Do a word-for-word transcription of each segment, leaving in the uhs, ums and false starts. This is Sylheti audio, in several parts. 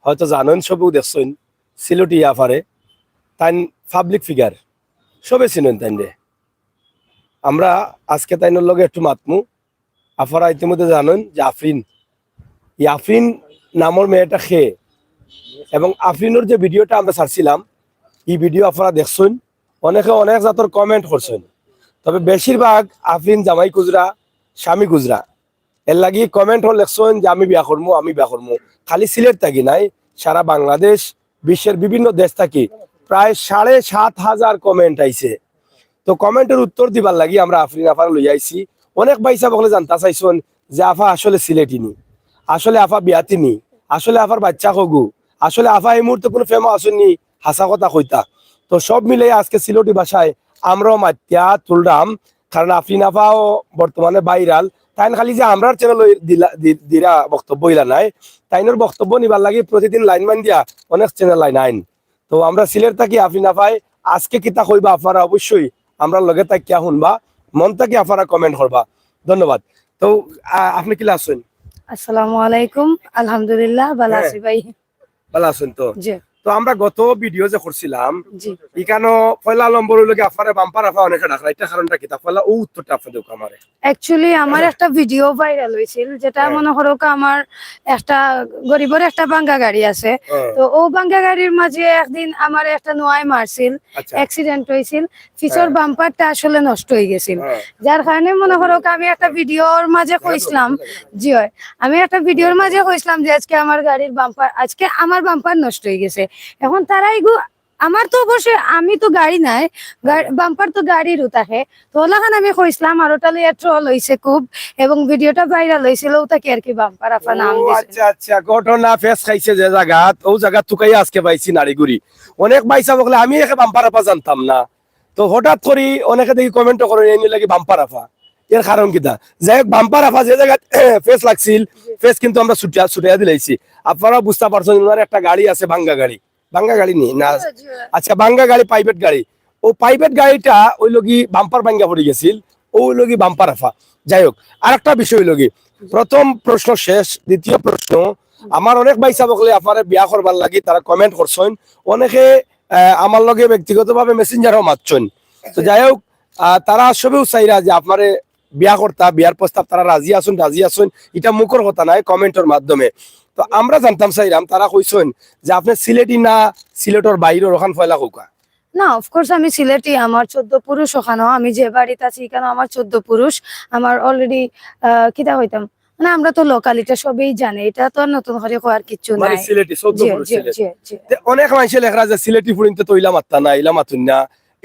হয়তো জানইন, সবেউ দেখছইন, সিলেটি আফারে। তাইন পাবলিক ফিগার, সবে চিনইন তাইনরে। আমরা আজকে তাইনর লগে একটু মাতমু। আফারা ইতিমধ্যে জানইন যে আফরিন, এই আফরিন নামর মেয়েটা খে, এবং আফরিনর যে ভিডিওটা আমরা ছাড়ছিলাম, এই ভিডিও আফারা দেখছইন, অনেকে অনেক জাতর কমেন্ট করছইন, তবে বেশিরভাগ আফরিন জামাই খুজরা, স্বামী খুজরা। এর লাগি কমেন্টও লেখছইন যে আমি বিয়া করমু, আমি বিয়া করমু। খালি সিলেট থাকি নায়, সারা বাংলাদেশ, বিশ্বের বিভিন্ন দেশ থাকি প্রায় সাড়ে সাত হাজার কমেন্ট আইছে। তো কমেন্টর উত্তর দিবার লাগি আমরা আফরিন আফারে লই আইছি। অনেক ভাইসাব অকলে জানতা চাইছইন যে আফা আসলে সিলেটি নি, আসলে আফা বিয়াতি নি, আসলে আফার বাইচ্চা কয়গু, আসলে আফা এই মুহূর্তে কুনু প্রেমো আছইন নি, হাছা কথা কইতা। তো সব মিলে আজকে সিলেটি ভাষায় আমরাও মাতিয়া তুলরাম, কারণ আফরিন আফাও বর্তমানে ভাইরাল। তাইন খালি যে আমরার চ্যানেল দিরা বক্তব্য ইলা নায়, তাইনর বক্তব্য নিবার লাগি প্রতিদিন লাইন মান দিয়া অনেক চ্যানেল লাইন আইন। তো আমরা সিলেট থাকি আফরিন আফায় আজকে কিতা কইবা আফারা অবশ্যই আমরার লগে থাকিয়া হুনবা, মন থাকি আফারা কমেন্ট করবা। ধন্যবাদ। তো আ, আপনি কিলা আছইন? আসসালামু আলাইকুম, আলহামদুলিল্লাহ, ভালা হ্যাঁ। আছি ভাই। ভালা আছইন তো? জি। তো আমরা গত ভিডিও যে করছিলাম, জি। ইখানো পয়লা নম্বর অইলো গি আফারে বাম্পার আফা অনেকে ডাকরা, ইটা কারণটা কিতা? পয়লা অউ উত্তরটা আফা দেউক্কা আমারে। Actually, আমার একটা ভিডিও ভাইরাল অইছিল, যেটা হ্যাঁ। মনে করউক্কা আমার একটা গরিবর একটা ভাঙ্গা গাড়ি আছে। হ্যাঁ। তো অউ ভাঙ্গা গাড়ির মাঝে একদিন আমারে একটা নোয়ায় মারছিল, আচ্ছা। অ্যাক্সিডেন্ট অইছিল, পিছর হ্যাঁ। বাম্পারটা আসলে নষ্ট অইগেছিল। হ্যাঁ। যার কারণে মনে করউক্কা আমি একটা ভিডিওর মাঝে কইছিলাম, জি অয়, আমি একটা ভিডিওর মাঝে কইছিলাম যে আজকে আমার গাড়ির বাম্পার, আজকে আমার বাম্পার নষ্ট অইগেছে। এখন তারা এগু-, আমার তো অবশ্যই, আমি তো গাড়ি নাই, গা-, বাম্পার তো গাড়িরও থাকে। তো অলাখান আমি কইছিলাম, আর ওটা লইয়া ট্রল অইছে খুব, এবং ভিডিওটা ভাইরাল অইছিল, ওটাকে আর কি বাম্পার আফা নাম ও, দিছে। আচ্ছা, আচ্ছা, ঘটনা ফেস খাইছে যে জাগাত, অউ জাগাত তুকাইয়া আজকে পাইছি নাড়িগুড়ি। অনেক ভাইসাব অকলে আমি একে বাম্পার আফা জানতাম না, তো হঠাৎ করি অনেকে দেখি কমেন্টও করে, "এই লাগি বাম্পার আফা, এর কারণ কিতা?" যাই হোক, বাম্পার আফা যে জাগাত ফেস লাগছিল, ফেস কিন্তু আমরা ছুটিয়া, ছুটাইয়া দিলাইছি। আপনারা বুঝতা পারছইন, ওনার একটা গাড়ি আছে, ভাঙ্গা গাড়ি, ভাঙ্গা গাড়ি নি না? জি, জি। আচ্ছা, ভাঙ্গা গাড়ি, প্রাইভেট গাড়ি। অউ প্রাইভেট গাড়িটা অইলো গি বাম্পার ভাঙ্গা পড়ি গেছিল, অউ অইলো গি বাম্পার আফা। যাই হোক, আরেকটা বিষয় অইলো গি, প্রথম প্রশ্ন শেষ, দ্বিতীয় প্রশ্ন, আমার অনেক ভাইসাব অকলে আফারে বিয়া করবার লাগি তারা কমেন্ট করছইন, অনেকে, আহ, আমার লগে ব্যক্তিগতভাবে মেসেঞ্জারও মাতছইন। তো যাই হোক, আহ, তারা সবেউ চাইরা যে আপনারে বিয়া করতা, বিয়ার প্রস্তাব তারা রাজি আছইন, রাজি আছইন, ইটা মুখর কথা নায়, কমেন্টর মাধ্যমে। তো আমরা জানতাম চাইরাম, তারা কইছইন যে আপনে সিলেটি না সিলেটর বাইরর, অখান পয়লা কউক্কা। না, of course আমি সিলেটি, আমার চৌদ্দ পুরুষ অখানো, আমি যে বাড়িত আছি ইখানো আমার চৌদ্দ পুরুষ, আমার already, আহ, কিতা কইতাম, মানে আমরা তো লোকাল, ইটা সবেই জানে, ইটা তো আর নতুন করি কওয়ার কিচ্ছু মানে নাই। সিলেটি, চৌদ্দ জি, পুরুষ জি, সিলেটি। জি, জি। তে অনেক মানষে লেখরা যে সিলেটি ফুড়িন্তে তো ইলা মাততা না, ইলা মাতুন না,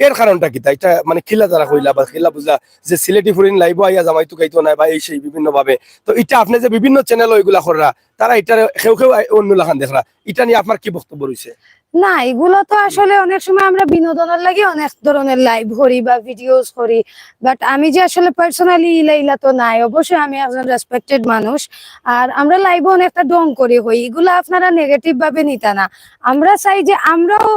এর কারণটা কিতা? ইটা মানে কিলা তারা কইলা বা কিলা বুঝা যে সিলেটি ফুড়িন লাইভো আইয়া জামাই তুকাইতো নায় বা এই সেই বিভিন্ন ভাবে। তো ইটা আপনে যে বিভিন্ন চ্যানেল ওইগুলা কররা, তারা ইটারে কেউ কেউ আই-, অন্য লাখান দেখরা, ইটা নিয়া আপনার কি বক্তব্য রইছে? না, এগুলা তো আসলে অনেক সময় আমরা বিনোদনের লাগি অনেক ধরনের লাইভ করি বা ভিডিওস করি, but আমি যে আসলে personally ইলা ইলা তো নাই। অবশ্যই আমি একজন রেসপেক্টেড মানুষ, আর আমরা লাইভও অনেকটা ঢং করি হই, এগুলা আপনারা নেগেটিভ ভাবে নিতা না। আমরা চাই যে আমরাও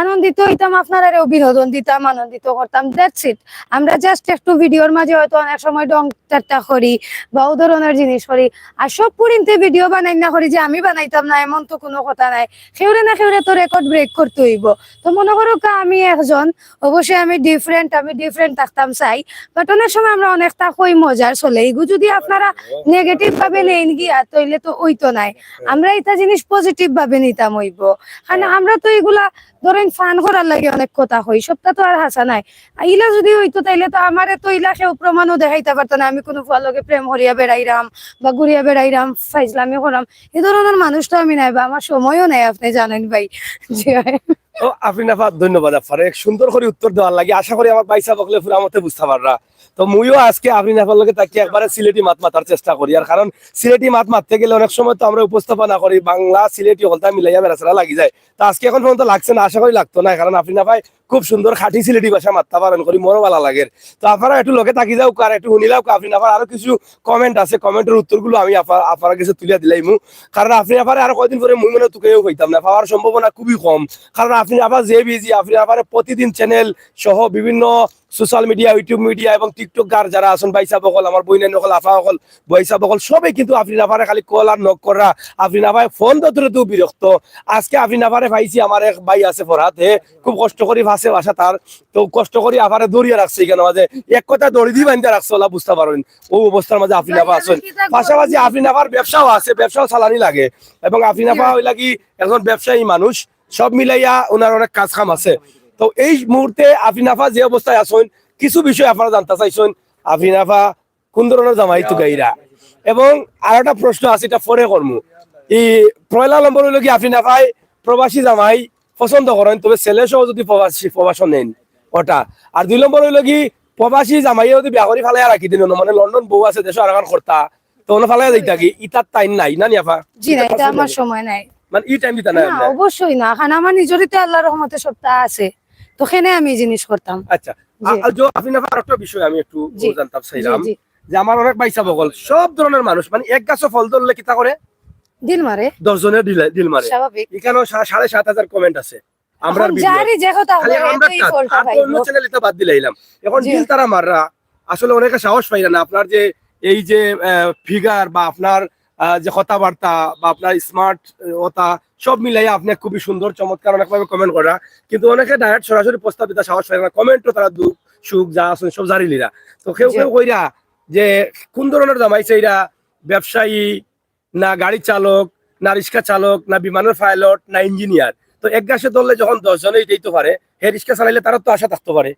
আনন্দিত হইতাম, আপনারারেও বিনোদন দিতাম, আনন্দিত করতাম, that's it। আমরা জাস্ট একটু ভিডিওর মাঝে হয়তো অনেক সময় ঢং ঠাট্টা করি বা ও ধরনের জিনিস করি। আর সব ফুড়িন্তে ভিডিও বানাই না করি যে আমি বানাইতাম না, এমন তো কোনো কথা নাই। কেউরে না কেউরে তো রেকর্ড ব্রেক করতে হইব। তো মনে করউক্কা আমি একজন, অবশ্যই আমি ডিফারেন্ট, আমি ডিফারেন্ট থাকতাম চাই, বাট অনেক সময় আমরা অনেকটা কই মজার চলে। এগু যদি আপনারা নেগেটিভ ভাবে নেইন গিয়া, তাইলে তো ওই তো নাই। আমরা এটা জিনিস পজিটিভ ভাবে নিতাম হইব, কারণ আমরা তো এগুলা ধরেন ফান করার লাগি অনেক কথা কই, সবটা তো আর হাছা নাই। আর ইলা যদি হইতো, তাইলে তো আমারে তো ইলা কেউ প্রমাণও দেখাইতা পারতো না আমি কোনো ফুয়ার লগে প্রেম করিয়া বেড়াইরাম বা ঘুরিয়া বেড়াইরাম, ফাইজলামি করাম, এই ধরনের মানুষ তো আমি নাই বা আমার সময়ও নাই, আপনি জানেন ভাই। জি ভাই। ও, আফরিন আফা, ধন্যবাদ আফারে এক সুন্দর করি উত্তর দেওয়ার লাগি। আশা করি আমার ভাইসাব অকলে পুরা মতে বুঝতা পাররা। তো মুইও আজকে আফরিন আফার লগে থাকি একবারে সিলেটি মাত মাতার চেষ্টা করি, আর কারণ সিলেটি মাত মাততে গেলে অনেক সময় তো আমরা উপস্থাপনা করি, বাংলা সিলেটি হকলতা মিলাইয়া বেড়াছেড়া লাগি যায়। তো আজকে এখন পর্যন্ত লাগছে না, আশা করি লাগতো না, কারণ আফরিন আফায় খুব সুন্দর খাঁটি সিলেটি ভাষা মাততা পারইন করি, মোরও ভালা লাগের। তো আপনারা একটু লগে থাকি যাউক্কা, আর একটু হুনিলাউক্কা আফরিন আফার আরো কিছু কমেন্ট আছে, কমেন্টর উত্তরগুলো আমি আফা-, আফার গেছে তুলিয়া দিলাইমু। কারণ আফরিন আফারে আরো কয়দিন পরে মুই মনে তুকাইয়াও পাইতাম না, পাওয়ার সম্ভাবনা খুবই কম। কারণ আফরিন আফা যে বিজি, আফরিন আফারে প্রতিদিন চ্যানেল সহ বিভিন্ন সোশ্যাল মিডিয়া, ইউটিউব মিডিয়া এবং টিকটকার যারা আছইন, ভাইসাব অকল, আমার বইনাইন অকল, আফা অকল, ভাইসাব অকল, সবে কিন্তু আফরিন আফারে খালি কল আর নক কররা। আফরিন আফায় ফোন ধরতে ধরতেও বিরক্ত। আজকে আফরিন আফারে পাইছি, আমার এক ভাই আছে ফরহাদ, হে খুব কষ্ট করি ফাঁসে বাসা তার, তো কষ্ট করি আফারে ধরিয়া রাখছে ইখানো মাঝে, এক কথা দড়ি দি বান্ধিয়া রাখছে, অলা বুঝতা পারইন। অউ অবস্থার মাঝে আফরিন আফা আছইন। পাশাপাশি আফরিন আফার ব্যবসাও আছে, ব্যবসাও চালানি লাগে, এবং আফরিন আফা অইলা কি একজন ব্যবসায়ী মানুষ, সব মিলাইয়া ওনার অনেক কাজ কাম আছে। তো এই মুহূর্তে আফরিন আফা যে অবস্থায় আছইন, কিছু বিষয় আপনারা জানতা চাইছইন, আফরিন আফা কোন ধরনের জামাই তুকাইরা। এবং আর একটা প্রশ্ন আছে, এটা পরে করমু। এই পয়লা নম্বর অইলো কি, আফরিন আফায় প্রবাসী জামাই পছন্দ করইন, তবে ছেলে সহ যদি প্রবাসী, প্রবাসও নেইন, ওটা। আর দুই নম্বর অইলো কি, প্রবাসী জামাইয়ে যদি বিয়া করি ফালাইয়া রাখি দিন, মানে লন্ডন বউ আছে, দেশো আরাকান করতা, তো অনো ফালাইয়া যাইতা কি? ইতার টাইম নাই, না নি আফা? জি না, ইতার এটা কাছে আমার নাই। সময় নাই। মানে ই টাইম দিতা না না, আপনে? অবশ্যই না, কারণ আমার নিজেরই তো আল্লাহর রহমতে সবটা আছে, তো কেনে আমি ই জিনিস করতাম। আচ্ছা, জি। আ-, আ, জো, আফরিন আফা, আরেকটা বিষয় আমি একটু জি। জানতাম জি, চাইলাম, জি। যে আমার অনেক ভাইসাব অকল, সব ধরনের মানুষ, মানে এক গাছো ফল ধরলে কিতা করে? ডিল মারে। দশ জনের ডিল, ডিল মারে। স্বাভাবিক। ইখানো সা-, সাড়ে সাত হাজার কমেন্ট আছে। আমরার এখন ভিডিও। যারই যে কথা খালি হবে, আমরার এতই টান। ফলটা আর তো অন্য পাইবো। চ্যানেল ইতা বাদ দিলাইলাম। এখন জি। ডিল তারা মাররা, আসলে অনেকে সাহস পাইরা না। আপনার যে এই যে, আহ, ফিগার বা আপনার, আহ, যে কথাবার্তা বা আপনার স্মার্ট, আহ, ওটা সব মিলাইয়া আপনি খুবই সুন্দর, চমৎকার, অনেকভাবে কমেন্ট করা। কিন্তু অনেকে ডাইরেক্ট সরাসরি প্রস্তাব দিতে সাহস পাইরা না। কমেন্টও তারা দুঃখ, সুখ যা আছে সব জারি লিরা। তো কেউ জি। কেউ কইরা যে কোন ধরনের জামাই চাইরা, ব্যবসায়ী, না গাড়ি চালক, না রিক্সা চালক, না বিমানের পাইলট, না ইঞ্জিনিয়ার। তো এক গাছে ধরলে যখন দশ জনে উঠাইতো পারে, হে রিক্সা চালাইলে তারও তো আশা থাকতো পারে।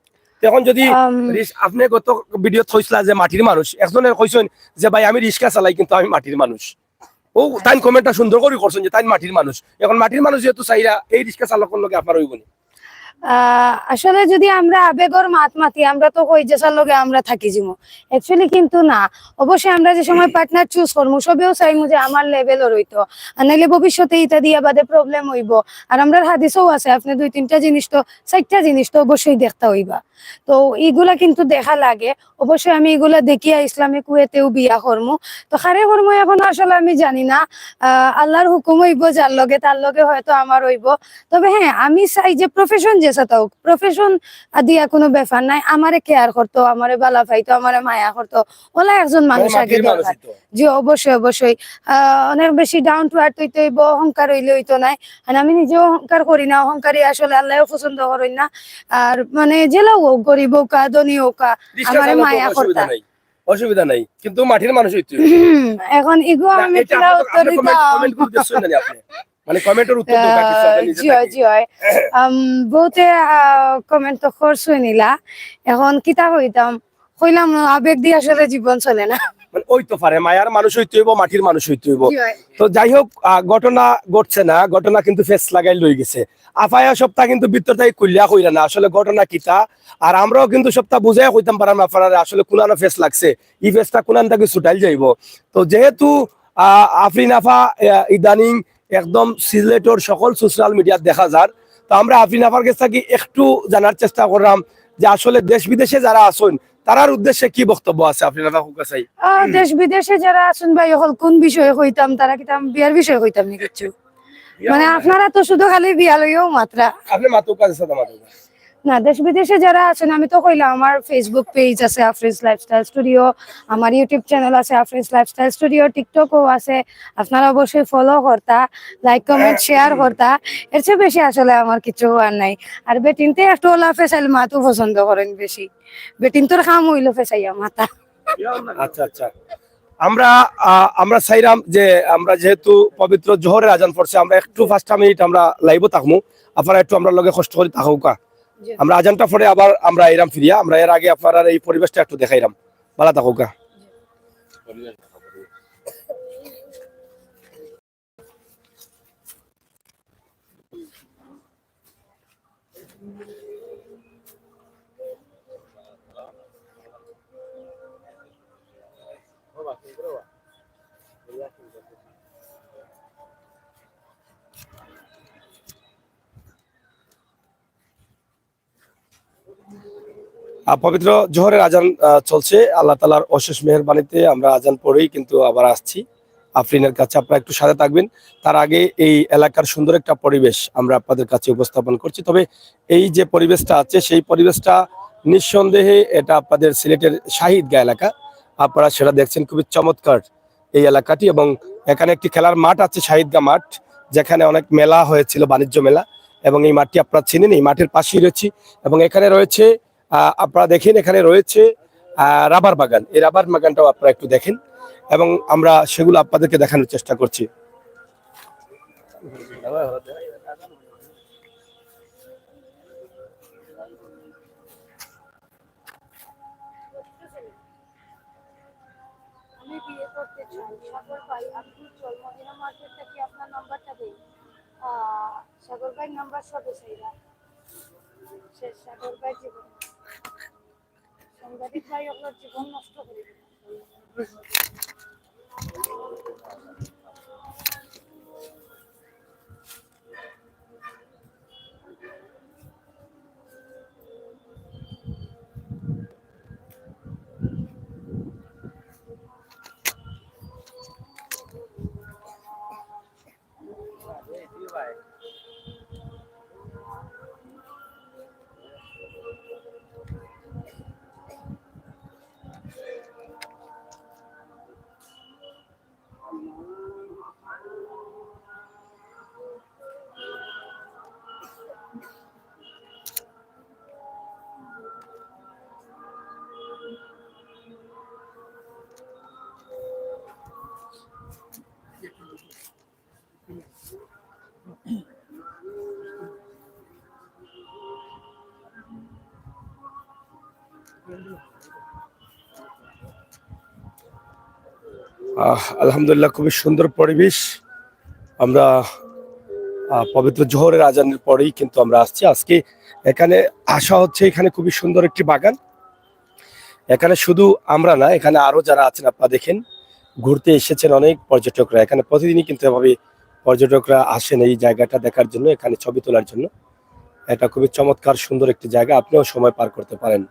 তো এখন যদি আম, রিস-, আপনি গত ভিডিওত কইছলা যে মাটির মানুষ, একজনে কইছইন যে, "ভাই, আমি রিক্সা চালাই, কিন্তু আমি মাটির মানুষ।" ও তাইন কমেন্টটা সুন্দর করি করছইন যে তাইন মাটির মানুষ। এখন মাটির মানুষ যেহেতু চাইরা, এই রিক্সা চালকর লগে আপনার অইবো নি? আহ, আসলে যদি আমরা আবেগর মাত মাতি, আমরা তো কই যে যার লগে আমরা থাকি যিমু। Actually কিন্তু না, অবশ্যই আমরা যে সময় পার্টনার চুজ করমু, সবেও চাইমু যে আমার লেভেলর অইতো, আর নাইলে ভবিষ্যতে ইতা দিয়া বাদে প্রবলেম অইবো। আর আমরার হাদিসও আছে, আপনি দুই তিনটা জিনিস তো, চাইরটা জিনিস তো অবশ্যই দেখতা অইবা। তো ইগুলা কিন্তু দেখা লাগে, অবশ্যই আমি ইগুলা দেখিয়া ইসলামে কুয়েতেও বিয়া করমু। তো কারে করমু এখন আসলে আমি জানি না, আহ, আল্লাহর হুকুম অইবো, যার লগে তার লগে হয়তো আমার অইবো। তবে হ্যাঁ, আমি চাই যে প্রফেশন যে সাথে হোক, প্রফেশন দিয়া কোনো ব্যাপার নাই, আমারে কেয়ার করতো, আমারে বালা পাইতো, আমারে মায়া করতো, ওলা একজন মানে মানুষ আগে মাটির মানুষ দরকার। অইতো। জি, অবশ্যই, অবশ্যই। আহ, অনেক বেশি ডাউন টু আর্থ অইতে অইবো, অহংকার অইলে অইতো নায়। আর আমি নিজেও অহংকার করি না, অহংকারী আসলে আল্লাহও পছন্দ করইন না। আর মানে যেলাও হোক, গরিব হোক, ধনী হোক, রিক্সা আমারে চালক হোক, মায়া অসুবিধা করতা। নাই, অসুবিধা নাই, কিন্তু মাটির মানুষ অইতে অইবো। এখন ইগু না, আমি এটা কিলা আপনি তো, উত্তর আপনি কমেন্ট, দিতাম। কমেন্ট করে দেখছেন না আপনি? মানে কমেন্টর উত্তর দরকার কিছু, আপনি আহ, নিজে জি হয়, থাকি। জি হয়। আম, বহুতে, আহ, কমেন্ট তো করছই নিলা। এখন কিতা কইতাম? কইলাম, আবেগ দিয়ে আসলে জীবন চলে না। মানে অইতো পারে, মায়ার মানুষ অইতে অইবো, মাটির মানুষ অইতে অইবো। জি হয়। তো যাই হোক, আহ, ঘটনা ঘটছে না, ঘটনা কিন্তু ফেস লাগাই লই গেছে। আফায়া সবটা কিন্তু ভিতর থাকি খুলিয়া কইরা না, আসলে ঘটনা কিতা। আর আমরাও কিন্তু সবটা বুঝাইয়া কইতাম পারাম না, আপনারা আসলে কোনানো ফেস লাগছে, ই ফেসটা কোনান থাকি ছুটাইল যাইবো। তো যেহেতু, আহ, আফরিন আফা, আহ, ইদানিং একদম সিলেটর সকল সোশ্যাল মিডিয়াত দেখা যার। তো আমরা আফরিন আফার গেছ থাকি একটু জানার চেষ্টা করলাম যে আসলে দেশ বিদেশে যারা আছইন, তারার উদ্দেশ্যে কি বক্তব্য আছে আফরিন আফা, কউক্কা চাই? আহ, দেশ বিদেশে যারা আছইন ভাই, অকল কোন বিষয়ে কইতাম, তারা কিতা বিয়ার বিষয়ে কইতাম নি কিচ্ছু? বিয়া মানে না। আপনারা তো শুধু খালি বিয়া লইয়াউ মাতরা। আপনি মাতউক্কা, সাদা মাতউক্কা। না, দেশ বিদেশে যারা আছইন, আমি তো কইলাম, আমার Facebook পেজ আছে আফরিনস লাইফস্টাইল স্টুডিও, আমার YouTube চ্যানেল আছে আফরিনস লাইফস্টাইল স্টুডিও, TikTok-ও আছে, আপনারা অবশ্যই ফলো করতা, লাইক, কমেন্ট, শেয়ার করতা। এর চেয়ে বেশি আসলে আমার কিছু আর নাই। আর বেটিন্তে একটু ওলা ফেসাইল মাতউ পছন্দ করইন বেশি, বেটিন্তর কাম অইলো ফেসাইয়া মাতা। আচ্ছা, আচ্ছা। আমরা, আহ, আমরা চাইরাম যে আমরা যেহেতু পবিত্র জোহরের আজান পড়ছে, আমরা একটু পাঁচটা মিনিট আমরা লাইভও থাকমু, আপনারা একটু আমরার লগে কষ্ট করি থাকউক্কা। জি। আমরা আজানটা পরে আবার আমরা আইরাম ফিরিয়া, আমরা এর আগে আপনারার এই পরিবেশটা একটু দেখাইরাম। বালা থাকউক্কা। আহ, পবিত্র জোহরের আজান, আহ, চলছে। আল্লাহ তাআলার অশেষ মেহেরবানিতে আমরা আজান পড়েই কিন্তু আবার আসছি আফরিনের কাছে। আপনারা একটু সাথে থাকবেন। তার আগে এই এলাকার সুন্দর একটা পরিবেশ আমরা আপনাদের কাছে উপস্থাপন করছি। তবে এই যে পরিবেশটা আছে, সেই পরিবেশটা নিঃসন্দেহে এটা আপনাদের সিলেটের শাহিদগাঁ এলাকা, আপনারা সেটা দেখছেন, খুবই চমৎকার এই এলাকাটি। এবং এখানে একটি খেলার মাঠ আছে, শাহিদগাঁ মাঠ, যেখানে অনেক মেলা হয়েছিল, বাণিজ্য মেলা। এবং এই মাঠটি আপনারা চিনেন, এই মাঠের পাশেই রয়েছি। এবং এখানে রয়েছে, আহ, আপনারা দেখেন, এখানে রয়েছে আহ, রাবার বাগান। এই রাবার বাগানটাও আপনারা একটু দেখেন, এবং আমরা সেগুলো আপনাদেরকে দেখানোর চেষ্টা করছি। আমি বিয়ে করতে চাই। সাগর ভাই, আমি খুব জন্মদিন মার্কেট থেকে আপনার নাম্বারটা দেই। আহ, সাগর ভাইয়ের নাম্বার সব এসাইরা। শেষ সাগর ভাই জীবন। সাংবাদিক ভাই আপনার জীবন নষ্ট করে দিল। আহ, আলহামদুলিল্লাহ, খুবই সুন্দর পরিবেশ। আমরা, আহ, পবিত্র জোহরের আজানের পরেই কিন্তু আমরা আসছি। আজকে এখানে আসা হচ্ছে, এখানে খুবই সুন্দর একটি বাগান। এখানে শুধু আমরা না, এখানে আরো যারা আছেন, আপনারা দেখেন, ঘুরতে এসেছেন অনেক পর্যটকরা। এখানে প্রতিদিনই কিন্তু এভাবে পর্যটকরা আসেন এই জায়গাটা দেখার জন্য, এখানে ছবি তোলার জন্য। এটা খুবই চমৎকার, সুন্দর একটি জায়গা, আপনিও সময় পার করতে পারেন।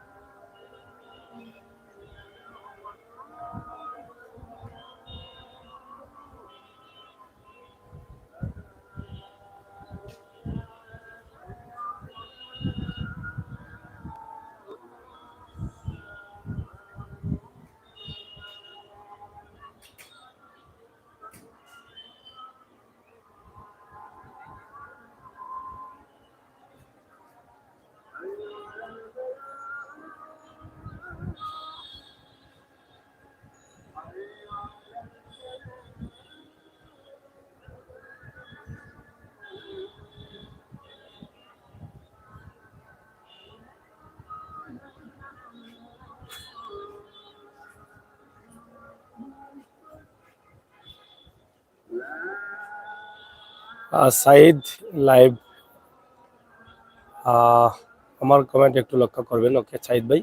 আহ, সাইদ লাইভ, আহ, আমার কমেন্ট একটু লক্ষ্য করবেন। ওকে, সাইদ ভাই।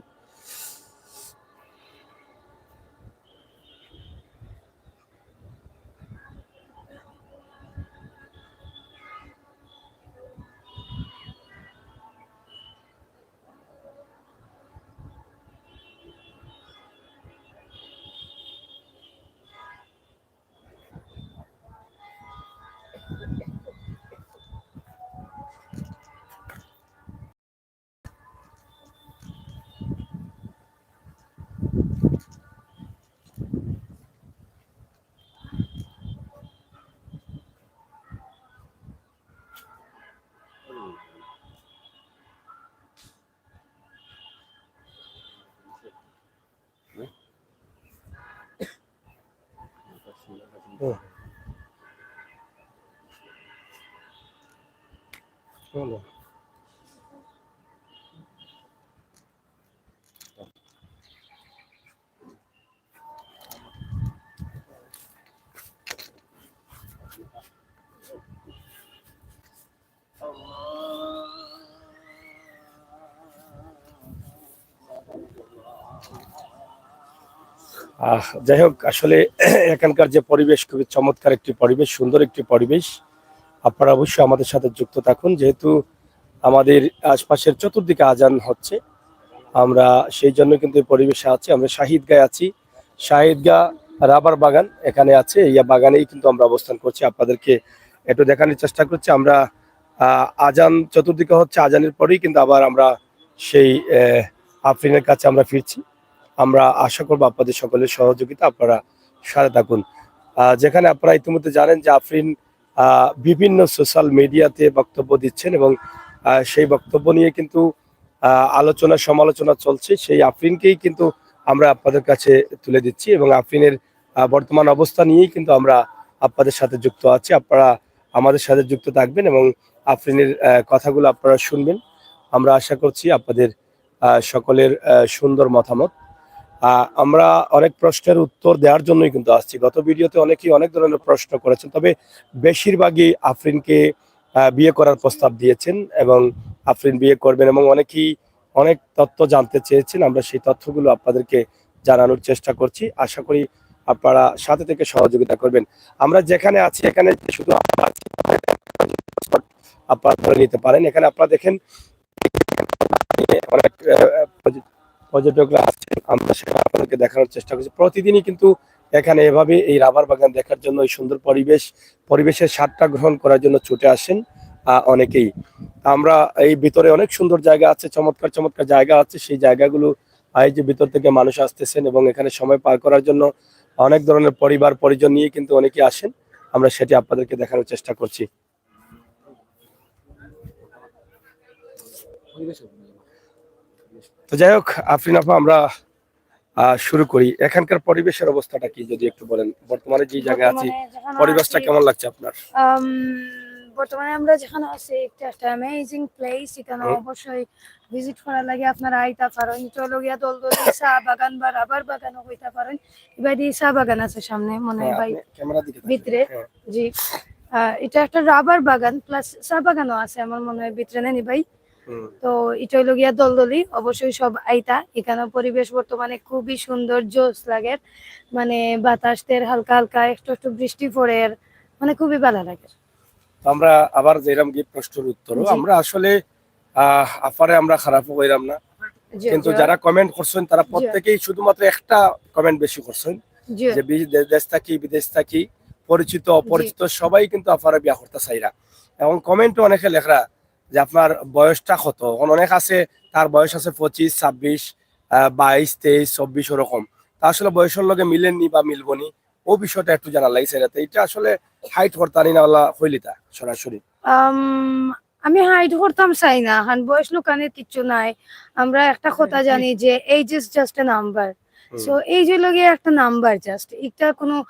আহ, যাই হোক, আসলে এখানকার যে পরিবেশ, খুবই চমৎকার একটি পরিবেশ, সুন্দর একটি পরিবেশ। আপনারা অবশ্যই আমাদের সাথে যুক্ত থাকুন, যেহেতু আমাদের আশপাশের চতুর্দিকে আজান হচ্ছে, আমরা সেই জন্য কিন্তু এই পরিবেশে আছি। আমরা শাহিদগাঁয়ে আছি, শাহিদগাঁ রাবার বাগান এখানে আছে, এই বাগানেই কিন্তু আমরা অবস্থান করছি। আপনাদেরকে একটু দেখানোর চেষ্টা করছি আমরা। আহ, আজান চতুর্দিকে হচ্ছে, আজানের পরেই কিন্তু আবার আমরা সেই, আহ, আফরিনের কাছে আমরা ফিরছি। আমরা আশা করব আপনাদের সকলের সহযোগিতা, আপনারা সাথে থাকুন। আহ, যেখানে আপনারা ইতিমধ্যে জানেন যে আফরিন আহ, বিভিন্ন সোশ্যাল মিডিয়াতে বক্তব্য দিচ্ছেন এবং আহ, সেই বক্তব্য নিয়ে কিন্তু আহ, আলোচনা সমালোচনা চলছে। সেই আফরিনকেই কিন্তু আমরা আপনাদের কাছে তুলে দিচ্ছি এবং আফরিনের আহ, বর্তমান অবস্থা নিয়েই কিন্তু আমরা আপনাদের সাথে যুক্ত আছি। আপনারা আমাদের সাথে যুক্ত থাকবেন এবং আফরিনের আহ, কথাগুলো আপনারা শুনবেন। আমরা আশা করছি আপনাদের আহ, সকলের আহ, সুন্দর মতামত। আহ, আমরা অনেক প্রশ্নের উত্তর দেওয়ার জন্যই কিন্তু আসছি। গত ভিডিওতে অনেকেই অনেক ধরনের প্রশ্ন করেছেন, তবে বেশিরভাগই আফরিনকে আহ, বিয়ে করার প্রস্তাব দিয়েছেন এবং আফরিন বিয়ে করবেন এবং অনেকেই অনেক তথ্য জানতে চেয়েছেন। আমরা সেই তথ্যগুলো আপনাদেরকে জানানোর চেষ্টা করছি। আশা করি আপনারা সাথে থেকে সহযোগিতা করবেন। আমরা যেখানে আছি, এখানে শুধু আমরা আছি, আপনারা ধরে নিতে পারেন। এখানে আপনারা দেখেন, অনেক আহ, পর্য- পর্যটকরা আসছেন, আমরা সেটা আপনাদেরকে দেখানোর চেষ্টা করছি। প্রতিদিনই কিন্তু এখানে এভাবে এই রাবার বাগান দেখার জন্য, এই সুন্দর পরিবেশ, পরিবেশের স্বাদটা গ্রহণ করার জন্য ছুটে আসেন আহ, অনেকেই। আমরা এই ভিতরে অনেক সুন্দর জায়গা আছে, চমৎকার চমৎকার জায়গা আছে। সেই জায়গাগুলো, আহ, এই যে ভিতর থেকে মানুষ আসতেছেন এবং এখানে সময় পার করার জন্য অনেক ধরনের পরিবার পরিজন নিয়ে কিন্তু অনেকে আসেন। আমরা সেটি আপনাদেরকে দেখানোর চেষ্টা করছি। তো যাই হোক, আফরিন আপা, আমরা আহ, শুরু করি। এখানকার পরিবেশের অবস্থাটা কি, যদি একটু বলেন, বর্তমানে যে জায়গায় আছি, বর্তমানে যেখানে পরিবেশটা আছি, কেমন লাগছে আপনার? আম, বর্তমানে আমরা যেখানে আছি, একটা একটা অ্যামেজিং প্লেস। এখানে হুম। অবশ্যই ভিজিট করা লাগে, আপনারা আইতা পারেন। চলো গিয়া দলদলি চা বাগান বা রাবার বাগানও কইতা পারেন। এবারে চা বাগান আছে সামনে, মনে হয় হ্যাঁ, ভাই, আপনি ক্যামেরার দিকে তাকান। ভিতরে। হ্যাঁ। জি। আহ, এটা একটা রাবার বাগান প্লাস চা বাগানও আছে আমার মনে হয় ভিতরে, নানি ভাই? হুম। তো এটা হইলো গিয়া দলদলি, অবশ্যই সব আইতা। এখানে পরিবেশ বর্তমানে খুবই সুন্দর, জোস লাগে, মানে বাতাস দের হালকা হালকা, একটু একটু বৃষ্টি পড়ের, মানে খুবই ভালো লাগে। তো আমরা আবার যাইরাম গিয়া প্রশ্নের উত্তর। জি। আমরা আসলে, আহ, আফারে আমরা খারাপও কইরাম না, জি, কিন্তু জি। যারা কমেন্ট করছেন তারা জি। প্রত্যেকেই শুধুমাত্র একটা কমেন্ট বেশি করছেন, জি। যে বিদেশ থাকি, বিদেশ থাকি, পরিচিত জি। অপরিচিত সবাই কিন্তু আফারে বিয়া করতে চাইরা। এবং কমেন্টও অনেকে লেখরা যে আপনার বয়সটা কত। এখন অনেক আছে, তার বয়স আছে পঁচিশ, ছাব্বিশ, আহ, বাইশ, তেইশ, চব্বিশ ওরকম। তা আসলে বয়সের লগে মিলেননি বা মিলবনি, ও বিষয়টা একটু জানার লাগি চাইরা। তো এটা আসলে হাইড করতানি না, ওলা কইলিতা সরাসরি। আম, আমি হাইড করতাম চাই না, কারণ বয়স লুকানির কিচ্ছু নাই। আমরা একটা কথা জানি যে age is just a number। Hmm. So, age হইলো গিয়া একটা নাম্বার জাস্ট। এটা কোনো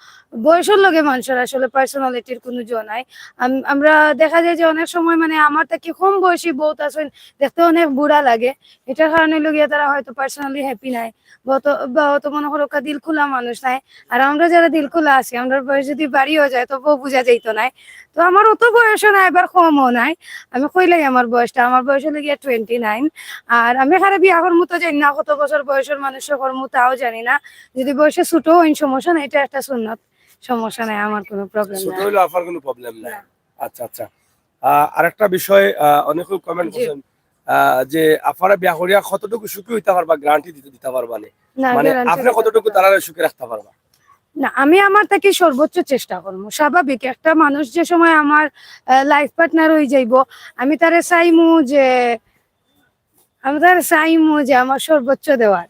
বয়সের লগে মানুষের আসলে পার্সোনালিটির কোনো জো নাই। আম-, আমরা দেখা যায় যে অনেক সময় মানে আমার থাকি কম বয়সী বউত আছইন, দেখতে অনেক বুড়া লাগে। এটার কারণে হইলো গিয়া তারা হয়তো পার্সোনালি হ্যাপি নাই। বা অত, বা অত মনে করো কা দিল খোলা মানুষ নাই। আর আমরা যারা দিল খোলা আছি, আমরার বয়স যদি বাড়িও যায়, তবুও বুঝা যাইতো নায়। তো আমার অত বয়সও নাই, আবার কমও নাই। আমি কইলাই আমার বয়সটা, আমার বয়স হইলো গিয়া টোয়েন্টি নাইন। আর আমি কারে বিয়া করমু তো জানি না, কত বছর বয়সের মানুষরে করমু তাও জানি না। যদি বয়সে ছোট হইন সমস্যা নাই, এটা একটা সুন্নত, সমস্যা নাই, আমার কোনো প্রবলেম ছোট নাই। হইলে আফার কোনো প্রবলেম নাই। না। আচ্ছা, আচ্ছা। আহ, আরেকটা বিষয়, আহ, অনেকেও কমেন্ট জি। করছেন, আহ, যে আফারা বিয়া করিয়া কতটুকু সুখী হইতা পারবা, গ্যারান্টি দিতে, দিতা পারবা নি? না, মানে, গ্যারান্টি আপনি দিতে কতটুকু পারবা না। তারারে সুখী রাখতা পারবা? না, আমি আমার থাকি সর্বোচ্চ চেষ্টা করমু। স্বাভাবিক, একটা মানুষ যে সময় আমার, আহ, লাইফ পার্টনার হই যাইবো, আমি তারে চাইমু যে, আমি তারে চাইমু যে আমার সর্বোচ্চ দেওয়ার।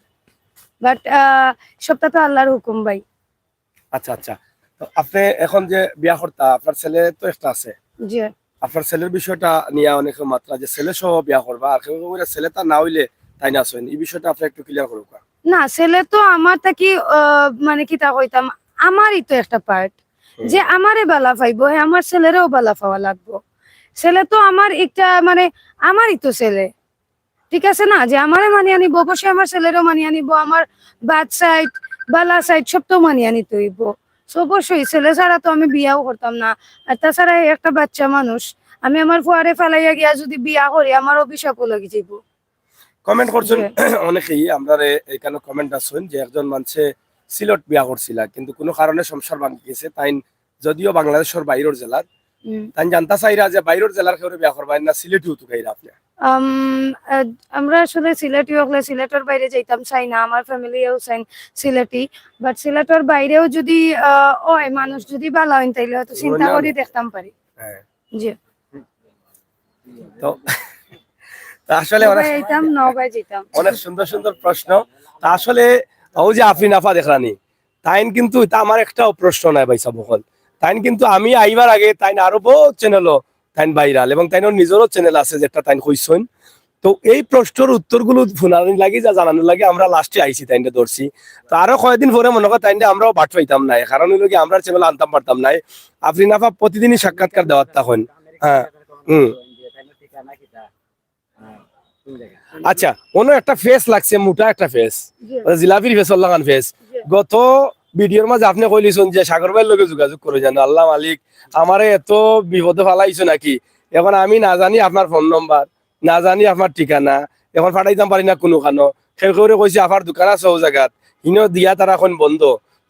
বাট, আহ, সবটা তো আল্লাহর হুকুম ভাই। আচ্ছা, আচ্ছা। তো আপনি এখন যে বিয়া করতা, আপনার ছেলে তো একটা আছে। জি। আপনার ছেলের বিষয়টা নিয়া অনেকে মাতরা যে ছেলে সহ বিয়া করবা, আর কেউ কেউ কইরা ছেলেটা না হইলে তাইন আছইন। এই বিষয়টা আপনি একটু ক্লিয়ার করুক। না, ছেলে তো আমার থাকি, আহ, মানে কিতা কইতাম, আমারই তো একটা পার্ট। হুম। যে আমারে বালা পাইবো, হে আমার ছেলেরেও বালা পাওয়া লাগবো। ছেলে তো আমার একটা, মানে, আমারই তো ছেলে। ঠিক আছে না? যে আমারে মানিয়া নিবো, অবশ্যই আমার ছেলেরেও মানিয়া নিবো, আমার বাদ সাইড, বালা সাইড সব তো মানিয়া নিতে হইবো। So অবশ্যই ছেলে ছাড়া তো আমি বিয়াও করতাম না। আর তাছাড়া এই একটা বাচ্চা মানুষ, আমি আমার ফুয়ারে ফালাইয়া গিয়া যদি বিয়া করি, আমার অভিশাপও লাগি যাইবো। কমেন্ট করছেন জি। অনেকেই, আমরারে এখানে কমেন্ট আছইন যে একজন মানষে সিলেট বিয়া করছিলা, কিন্তু কোনো কারণে সংসার ভাঙি গেছে, তাইন যদিও বাংলাদেশর বাইরের জেলার, হুম। তাইন জানতা চাইরা যে বাইরের জেলার কেউরে বিয়া করবা না সিলেটিও তুকাইরা আপনি? আম, আহ, আমরা আসলে সিলেটি হকলে সিলেটর বাইরে যাইতাম চাই না, আমার ফ্যামিলিও চাইন সিলেটি, বাট সিলেটর বাইরেও যদি, আহ, হয় মানুষ যদি ভালা হইন তাইলে হয়তো চিন্তা করি দেখতাম পারি। হ্যাঁ। জি। তো, তা আসলে অনেক, যাইতাম, নওগাঁয় যাইতাম। অনেক সুন্দর সুন্দর প্রশ্ন। তা আসলে ওই যে আফরিন আফা দেখরানি, তাইন কিন্তু, ইতা আমার একটাও প্রশ্ন নাই ভাই সাব অকল। তাইন কিন্তু আমি আইবার আগে তাইন আরো বহুত চ্যানেলও তাইন ভাইরাল, এবং তাইনর নিজরও চ্যানেল আছে যেটা তাইন কইছইন। তো এই প্রশ্নর উত্তরগুলো হুনানির লাগি, যা জানানির লাগি আমরা লাস্টে আইছি, তাইনরে ধরছি। তো আরো কয়দিন পরে মনে কর তাইনরে আমরাও বাট পাইতাম নায়, কারণ অইলো কি, আমরা চ্যানেল আনতাম পারতাম নায়। আফরিন আফা প্রতিদিনই সাক্ষাৎকার দেওয়ার তখন। হ্যাঁ। হুম। আচ্ছা, অন্য একটা ফেস লাগছে, মোটা একটা ফেস, জি। মানে জিলাপির ফেস, অল্লাখান ফেস। জি। গত ভিডিওর মাঝে আপনি কইলিছইন যে সাগর ভাইর লগে যোগাযোগ করে যান, আল্লাহ মালিক, আমারে এত বিপদে ফালাইছো নাকি? এখন আমি না জানি আপনার ফোন নম্বর, না জানি আপনার ঠিকানা, এখন ফাটাইতাম পারি না কুনুখানো। কেউ কেউরে কইছি আফার দোকান আছে ও জাগাত, হিনো দিয়া তারা এখন বন্ধ।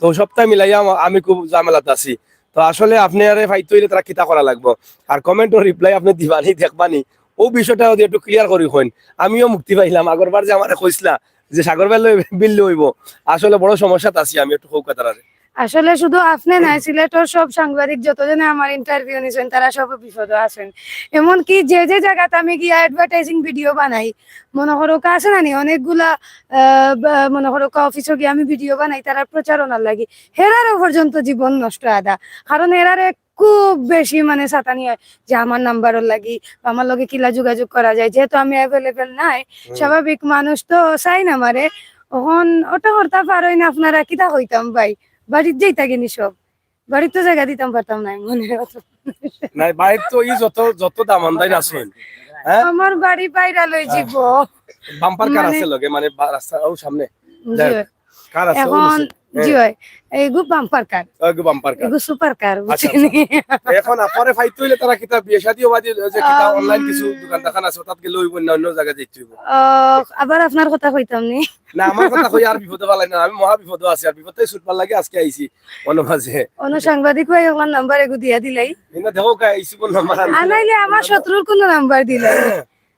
তো সবটা মিলাইয়া আমা-, আমি খুব ঝামেলাত আছি। তো আসলে আপনি আরে ফাইতে অইলে তারা কিতা করা লাগবো? আর কমেন্টর রিপ্লাই আপনি দিবানি, দেখবানি, ও বিষয়টা যদি একটু ক্লিয়ার করি কইন, আমিও মুক্তি পাইলাম। আগরবার যে আমারে কইছলা যে সাগর ভাইর লগে বিল্লে অইবো, আসলে বড় সমস্যাত আছি আমি, একটু কউক্কা তারারে। আসলে শুধু আপনি নাই, সিলেটর সব সাংবাদিক যতজনে আমার ইন্টারভিউ নিছেন, তারা সব বিপদে আছেন। এমনকি যে যে জাগাত আমি গিয়া অ্যাডভার্টাইজিং ভিডিও বানাই, মনে করো আছে না নি, অনেকগুলা, আহ, বা-, মনে করো অফিসও গিয়া আমি ভিডিও বানাই, তারা প্রচারণার লাগি, হেরারও পর্যন্ত জীবন নষ্ট আদা। কারণ হেরারে খুব বেশি মানে সাতানি হয় যে আমার নাম্বারর লাগি বা আমার লগে কিলা যোগাযোগ করা যায়, যেহেতু আমি অ্যাভেলেবল নাই। স্বাভাবিক মানুষ তো চাই না মারে। অখন ওটা করতা পারই না, আপনারা কিতা কইতাম ভাই, বাড়িত যাইতা গিনি সব, বাড়িত তো জায়গা দিতাম পারতাম না মনে। নাই, বাইর তো ই যত, যত দামান্দাইন আছইন, হ্যাঁ? আমার বাড়ি বাইরা লই যাব। বাম্পার কার মানে আছে লগে, মানে বা-, রাস্তা ও সামনে। জি। যাই হোক, কার আছে? ও এখন আছে। হ্যাঁ। জি হয়, এইগু বাম্পার কার, ওইগু বাম্পার কার। এগু সুপার কার, আচ্ছা, বুঝছনি? এখন আফারে ফাইতে অইলে তারা কিতা বিয়া শাদী অবাদি যে কিতা আম, অনলাইন কিছু দোকান দেখান আছে, তাত গেলে অইবো না, অন্য জায়গায় যাইতে অইবো। আহ, আবার আপনার কথা কইতাম নি। না, আমার কথা কই আর বিপদে ফালাই না, আমি মহা বিপদে আছি, আর বিপদে ছুটবার লাগি আজকে আইছি অন্য মাঝে। অন্য সাংবাদিক ভাই আমার নাম্বার এগু দিয়া দিলাই। কিন্তু দেখো কা, এই সুপার নাম্বার আনতে আনাইলে আমার শত্রুর কোনো নাম্বার দিলাই।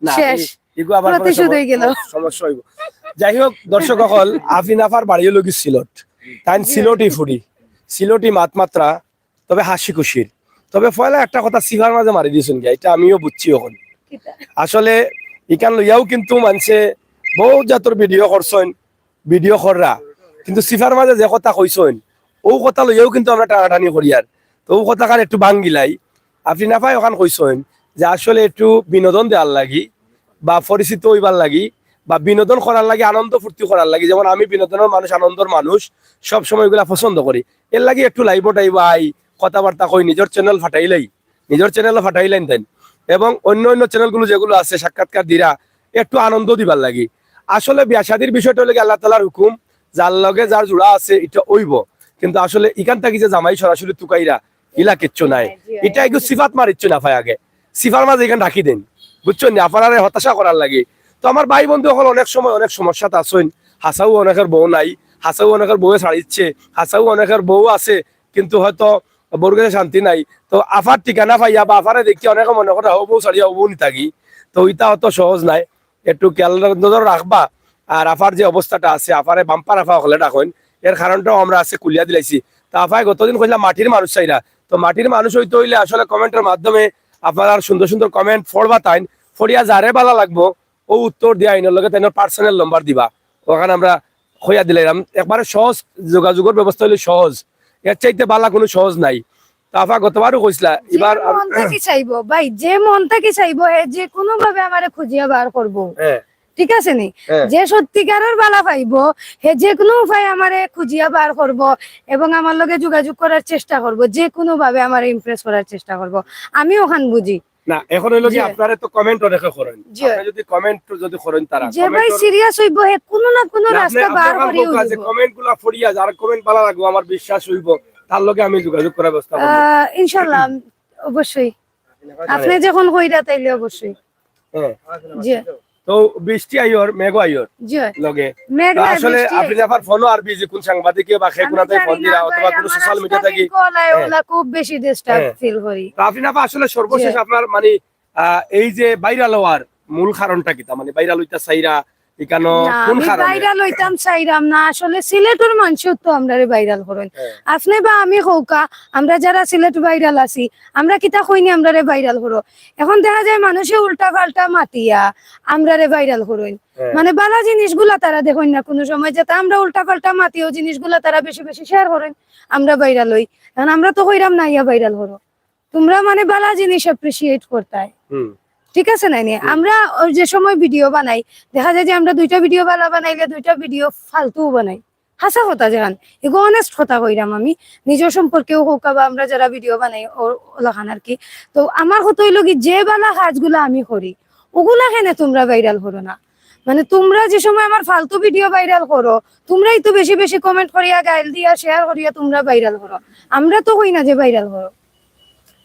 না, শেষ। এই-, এগু আবার কোনো প্রতিশোধ সম-, হয়ে গেল। সমস্যা অইবো। যাই হোক, দর্শক অকল, আফরিন আফার বাড়ি অইলো গি সিলট। তাইন সিলটি ফুড়ি, সিলটি মাত মাত্রা, তবে হাসি খুশির। তবে পয়লা একটা কথা সিফার মাঝে মারি দিছইন গিয়া, এটা আমিও বুঝছি অখন। কিতা? আসলে ইখান লইয়াও কিন্তু মানষে বহুত জাতর ভিডিও করছইন, ভিডিও কররা, কিন্তু সিফার মাঝে যে কথা কইছইন, ও কথা লইয়াও কিন্তু আমরা টানাটানি করি। আর তো ও কথাখান একটু ভাঙ্গিলাই। আফরিন আফায় অখান কইছইন যে আসলে একটু বিনোদন দেওয়ার লাগি বা পরিচিত অইবার লাগি বা বিনোদন করার লাগি, আনন্দ ফুর্তি করার লাগি, যেমন আমি বিনোদনর মানুষ, আনন্দর মানুষ, সব সময় এগুলা পছন্দ করি। এর লাগি একটু লাইভও টাইভও আই, কথাবার্তা কই, নিজর চ্যানেল ফাটাইলাই, নিজর চ্যানেলও ফাটাইলাইন তাইন। এবং অন্য অন্য চ্যানেলগুলো যেগুলো আছে সাক্ষাৎকার দিরা, একটু আনন্দ দিবার লাগি। আসলে বিয়া শাদির বিষয়টা অইলো গি আল্লাহ তাআলার হুকুম, যার লগে যার জোড়া আছে এটা অইবো। কিন্তু আসলে ইখান থাকি যে জামাই সরাসরি তুকাইরা, ইলা কিচ্ছু নাই। এটা একটু সিফাত মারিচ্ছইন আফায় আগে, সিফার মাঝে ইখান রাখি দেন, বুঝছইন নি? আফারারে হতাশা করার লাগি। তো আমার ভাই বন্ধু অকল অনেক সময় অনেক সমস্যাত আছইন, হাছাউ অনেকের বউ নাই, হাছাউ অনেকের বউয়ে ছাড়িচ্ছে, হাছাউ অনেকের বউ আছে কিন্তু হয়তো বউর গেছে শান্তি নাই। তো আফার ঠিকানা পাইয়া বা আফারে দেখিয়া অনেকে মনে করে হউ বউ ছাড়িয়া হউ বউ নিতাগি, তো ইটা অত সহজ নাই। একটু খেয়াল নজর রাখবা। আর আফার যে অবস্থাটা আছে, আফারে বাম্পার আফা অকলে ডাকইন, এর কারণটাও আমরা আছে খুলিয়া দিলাইছি। তো আফায় গতদিন কইলা মাটির মানুষ চাইরা, তো মাটির মানুষ অইতে অইলে আসলে কমেন্টর মাধ্যমে আপনারা সুন্দর সুন্দর কমেন্ট পড়বা তাইন, পড়িয়া যারে বালা লাগবো ও উত্তর দিয়া আইনর লগে তাইনর পার্সোনাল নাম্বার দিবা, অখান আমরা কইয়া দিলাইরাম। একবারে সহজ, যোগাযোগর ব্যবস্থা অইলে সহজ, এর চাইতে বালা কোনো সহজ নাই। তো আফা গতবারও কইছলা, যে এবার মন থাকি চাইবো ভাই, যে মন থাকি চাইবো, হে যে কোনো ভাবে আমারে খুঁজিয়া বার করবো। হ্যাঁ, ঠিক আছে নি? হ্যাঁ। যে সত্যিকারের বালা পাইবো, হে যে কোনো উপায়ে আমারে খুঁজিয়া বার করবো এবং আমার লগে যোগাযোগ করার চেষ্টা করবো, যে কোনো ভাবে আমারে ইমপ্রেস করার চেষ্টা করবো। আমি অখান বুঝি। না, এখন অইলো কি জি। আপনারে তো কমেন্ট অনেকে করেন, জি। আপনি যদি কমেন্ট যদি করেন তারা, যে ভাই সিরিয়াস অইবো, হে কোনো না কোনো রাস্তা বার করিয়া দিব। কমেন্ট গুলা পড়িয়া যার কমেন্ট ভালা লাগবো, আমার বিশ্বাস অইবো, তার লগে আমি যোগাযোগ করার ব্যবস্থা করবো। আহ, ইনশাল্লাহ, অবশ্যই। আপনি যখন কইরা তাইলে অবশ্যই। হ্যাঁ। জি। তো বৃষ্টি আইয়র, মেঘ আইয়র জি। লগে। মেঘ তো না, আসলে বৃষ্টি আপনি যে আবার ফোনও আর বিজি কোন সাংবাদিকে বা খে আমি কোনাতে জানি ফোন না দিরা ভাই, অথবা কোনো আমার সোশ্যাল মিডিয়া আজকাল থাকি। কল আয়, হ্যাঁ। ওলা খুব বেশি ডিস্টার্ব হ্যাঁ। ফিল করি। তো আপনি না আসলে সর্বশেষ জি। আপনার মানে, আহ, এই যে ভাইরাল হওয়ার মূল কারণটা কিতা? মানে ভাইরাল হইতা চাইরা ইকানো না, কোন আমি কারণে? ভাইরাল হইতাম চাইরাম না। আসলে সিলেটর মানুষও তো আমরারে ভাইরাল করইন। হ্যাঁ। আপনে বা আমি কউক্কা, আমরা যারা সিলেট ভাইরাল আছি, আমরা কিতা কইনি আমরারে ভাইরাল করো? এখন দেখা যায় মানুষে উল্টা পাল্টা মাতিয়া আমরারে ভাইরাল করইন। হ্যাঁ। মানে বালা জিনিসগুলা তারা দেখইন না কোনো সময়, যেটা আমরা উল্টা পাল্টা মাতি, ওই জিনিসগুলা তারা বেশি বেশি শেয়ার করইন, আমরা ভাইরাল হই। এখন আমরা তো কইরাম না ইয়া ভাইরাল করো, তোমরা মানে বালা জিনিস অ্যাপ্রিসিয়েট করতায়। হুম। ঠিক আছে নাইনি? আমরা ওই যে সময় ভিডিও বানাই, দেখা যায় যে আমরা দুইটা ভিডিও বালা বানাইলে দুইটা ভিডিও ফালতু বানাই। হাছা কথা যেখান, এগু অনেস্ট কথা কইরাম আমি, নিজর সম্পর্কেও কউক্কা বা আমরা যারা ভিডিও বানাই ও-, ওলাখান আর কি। তো আমার কথা হইলো কি, যে বালা কাজগুলা আমি করি, ওগুলা কেনে তোমরা ভাইরাল করো না? মানে তোমরা যে সময় আমার ফালতু ভিডিও ভাইরাল করো, তোমরাই তো বেশি বেশি কমেন্ট করিয়া, গাইল দিয়া, শেয়ার করিয়া তোমরা ভাইরাল করো। আমরা তো কই না যে ভাইরাল করো,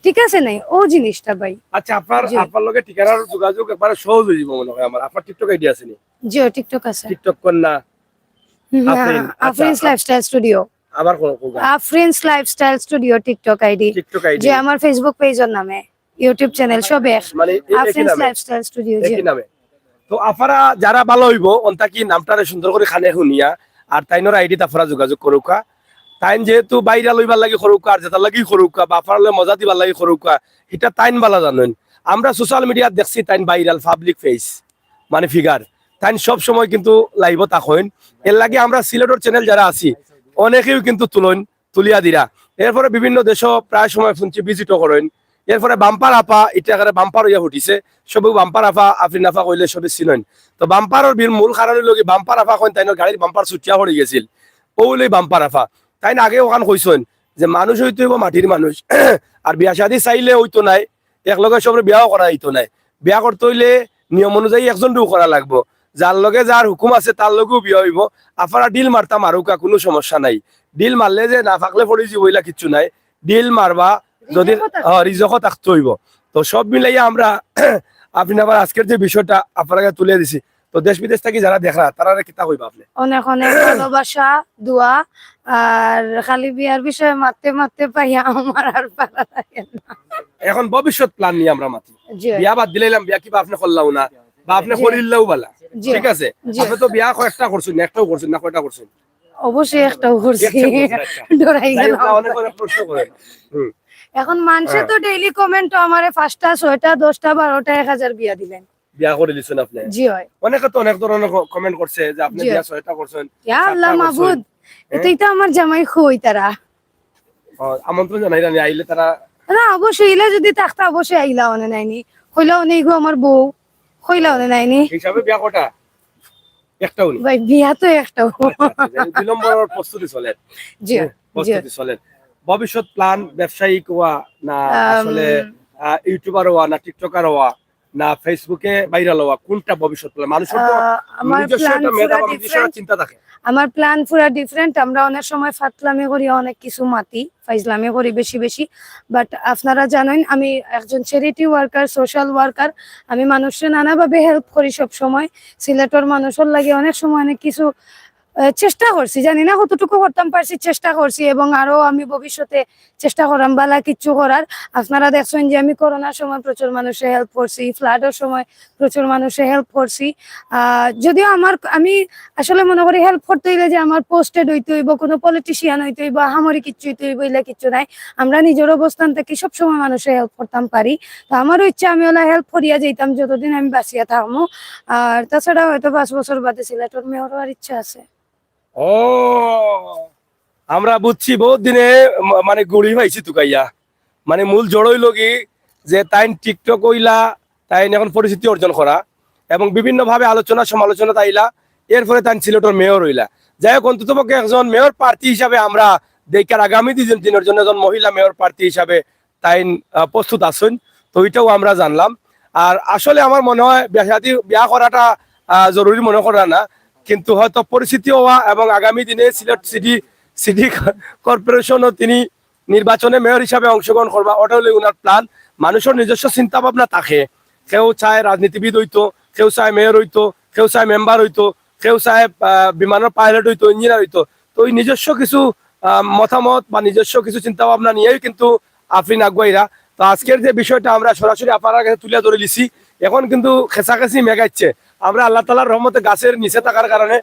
ঠিক আছে নাই? ও জিনিসটা ভাই। আচ্ছা, আপনার জি। আপনার লগে ঠিকানার যোগাযোগ একবারে সহজ হয়ে যাবে মনে হয় আমার। আপনার টিকটক আইডি আছে নি? জি, টিকটক আছে। টিকটক কন্যা আফরিন, আচ্ছা, আফরিনস আপ- লাইফস্টাইল স্টুডিও। আবার কোন কোন গান? Afrins lifestyle studio TikTok ID. TikTok ID. যে আমার ফেসবুক পেজের নামে, ইউটিউব চ্যানেল সব এক। মানে এ- একই আফরিনস নামে? লাইফস্টাইল স্টুডিও, জি। একই নামে। তো আফারা যারা ভালা হইবো, অন্তা কি নামটারে সুন্দর করে কানে হুনিয়া, আর তাইনর আইডিত আফারা যোগাযোগ করুক্কা। তাইন যেহেতু ভাইরাল হইবার লাগি করুক্কা, আর যেটার লাগি করুক্কা, বা আফারারে মজা দিবার লাগি করুক্কা, ইটা তাইন বালা জানইন। আমরা সোশ্যাল মিডিয়াত দেখছি তাইন ভাইরাল পাবলিক ফেস, মানে ফিগার। তাইন সব সময় কিন্তু লাইভও থাকইন। এর লাগি আমরা সিলেটর চ্যানেল যারা আছি, অনেকেও কিন্তু তুলইন, তুলিয়া দিরা। এরপরে বিভিন্ন দেশও প্রায় সময় শুনছি ভিজিটও করইন। এরপরে বাম্পার আফা, ইটা একেবারে বাম্পার হইয়া উঠিছে। সবেউ বাম্পার আফা, আফরিন আফা কইলে সবে চিনইন। তো বাম্পারর বীর মূল কারণ হইলো কি, বাম্পার আফা কইন তাইনর গাড়ির বাম্পার ছুটিয়া পড়ি গেছিল, অউ অইলে বাম্পার আফা। তাইন আগে ওখান কইছইন যে মানুষ হইতে হইব মাটির মানুষ, আর বিয়া শাদি চাইলে হইতো নায়, এক লগে সবরে বিয়াও করা হইতো নায়। বিয়া করতে হইলে নিয়ম অনুযায়ী একজনরেউ করা লাগবো, যার লগে যার হুকুম আছে তার লগেউ বিয়া হইব। আফারা ডিল মারতা মারুক্কা, কোনো সমস্যা নাই। ডিল মারলে যে না পাকলে পড়ি যাইবো, ইলা কিচ্ছু নাই। ডিল মারবা যদি, রিজকও থাকতে হ্যাঁ, রিজকও থাকতে হইব। তো সব মিলাইয়া আমরা আপনি আবার আজকের যে বিষয়টা আপনার কাছে তুলে দিছি, তো দেশ বিদেশ থাকি যারা দেখরা, তারারে কিতা কইবা আপনি? অনেক অনেক ভালোবাসা, দোয়া। আর খালি বিয়ার বিষয়ে মাততে মাততে পাইয়া আমার আর পারা লাগে না। এখন ভবিষ্যৎ প্ল্যান নিয়ে আমরা মাতি। জি। বিয়া বাদ দিলাইলাম, বিয়া কিবা আপনি করলাও না, বা আপনি জি। করিল্লাও বালা, জি। ঠিক আছে? জি। আপনি তো বিয়া কয়েকটা করছেন, একটাও করছেন না, কয়টা করছেন? অবশ্যই একটাও করছি। একটাও করছেন, আচ্ছা। ডরাই যাই হোক, গেলাম। না, অনেক অনেক প্রশ্ন করেন। হুম। এখন মানুষে হ্যাঁ। তো ডেইলি কমেন্ট আমারে পাঁচটা, ছয়টা, দশটা, বারোটা, এক হাজার বিয়া দিলেন। বিয়া করে দিচ্ছেন আপনি। জি হয়। অনেকে তো অনেক ধরনের কমেন্ট করছে যে আপনি জি। বিয়া ছয়টা করছেন, ইয়া সাতটা আল্লাহ করছেন। মাবুদ, হ্যাঁ? এটাই তো আমার জামাই কই তারা। ও, আমন্ত্রণ জানাই রানি, আইলে তারা না, অবশ্যই ইলা যদি থাকতা অবশ্যই আইলা অনে নাইনি। কইলা অনে ইগো আমার বউ, কইলা অনে নাইনি। হিসাবে বিয়া কটা? একটাও নেই। ভাই বিয়া তো একটাও। আচ্ছা, আচ্ছা, আচ্ছা। দুই নম্বর প্রস্তুতি চলে। জি, হ্যাঁ, জি। প্রস্তুতি চলে। ভবিষ্যৎ প্ল্যান ব্যবসায়িক হওয়া না আম, আসলে, আহ, ইউটিউবার হওয়া না টিকটকার হওয়া না ফেসবুকে ভাইরাল হওয়া, কোনটা ভবিষ্যৎ প্ল্যান? মানুষের তো আহ, আমার নিজস্ব প্ল্যান একটা পুরা মেধা বা নিজস্ব একটা ডিফারেন্ট। চিন্তা থাকে। আমার প্ল্যান পুরা ডিফারেন্ট। আমরা অনেক সময় ফাতলামি করি, অনেক কিছু মাতি, ফাইজলামি করি বেশি বেশি। বাট আপনারা জানেন আমি একজন চ্যারিটি ওয়ার্কার, সোশ্যাল ওয়ার্কার। আমি মানুষরে নানাভাবে হেল্প করি সব সময়। সিলেটর মানুষর লাগি অনেক সময় অনেক কিছু আহ, চেষ্টা করছি, জানি না কতটুকু করতাম পারছি, চেষ্টা করছি এবং আরো আমি ভবিষ্যতে চেষ্টা করাম বালা কিছু করার। আপনারা দেখছেন যে আমি করোনার সময় প্রচুর মানুষে হেল্প করছি, ফ্লাডের সময় প্রচুর মানুষে হেল্প করছি। আহ, যদিও আমার, আমি আসলে মনে করি হেল্প করতে হইলে যে আমার পোস্টেড হইতে হইব, কোনো পলিটিশিয়ান হইতে হইব, আহামরি কিচ্ছু হইতে হইব, ইলা কিচ্ছু নাই। আমরা নিজের অবস্থান থেকে সবসময় মানুষে হেল্প করতাম পারি। তো আমারও ইচ্ছা আমি ওলা হেল্প করিয়া যাইতাম যতদিন আমি বাঁচিয়া থাকবো। আর তাছাড়া হয়তো পাঁচ বছর বাদে সিলেটর মেয়র হওয়ার ইচ্ছা আছে। ও, আমরা বুঝছি বহুত দিনে ম-, মানে গুড়ি পাইছি তুকাইয়া। মানে মূল জড় হইল কি যে তাইন টিকটক হইলা, তাইন এখন পরিচিতি অর্জন করা এবং বিভিন্নভাবে আলোচনা সমালোচনা তাইলা, এরপরে তাইন সিলেটর মেয়র হইলা। যাই হোক, অন্তত পক্ষে একজন মেয়র প্রার্থী হিসাবে আমরা দেখার আগামী দিন-, দিনের জন্য একজন মহিলা মেয়র প্রার্থী হিসাবে তাইন, আহ, প্রস্তুত আছেন, তো এটাও আমরা জানলাম। আর আসলে আমার মনে হয় বিয়া শাদী, বিয়া করাটা, আহ, জরুরি মনে করা না, কিন্তু হয়তো পরিচিতি হওয়া এবং আগামী দিনে সিলেট সিটি, সিটি কর্পোরেশনও তিনি নির্বাচনে মেয়র হিসাবে অংশগ্রহণ করবা, ওটা হলো ওনার প্ল্যান। মানুষের নিজস্ব চিন্তা ভাবনা থাকে, কেউ চায় রাজনীতিবিদ হইতো, কেউ চায় মেয়র হইতো, কেউ চায় মেম্বার হইতো, কেউ চায়, আহ, বিমানের পাইলট হইতো, ইঞ্জিনিয়ার হইতো। তো ওই নিজস্ব কিছু, আহ, মতামত বা নিজস্ব কিছু চিন্তা ভাবনা নিয়েই কিন্তু আফরিন আগুয়াইরা। তো আজকের যে বিষয়টা আমরা সরাসরি আপনার কাছে তুলে ধরে দিছি, এখন কিন্তু খেসাখেসি মেঘ আইছে। আমরা আল্লাহ তাআলার রহমতে গাছের নিচে থাকার কারণে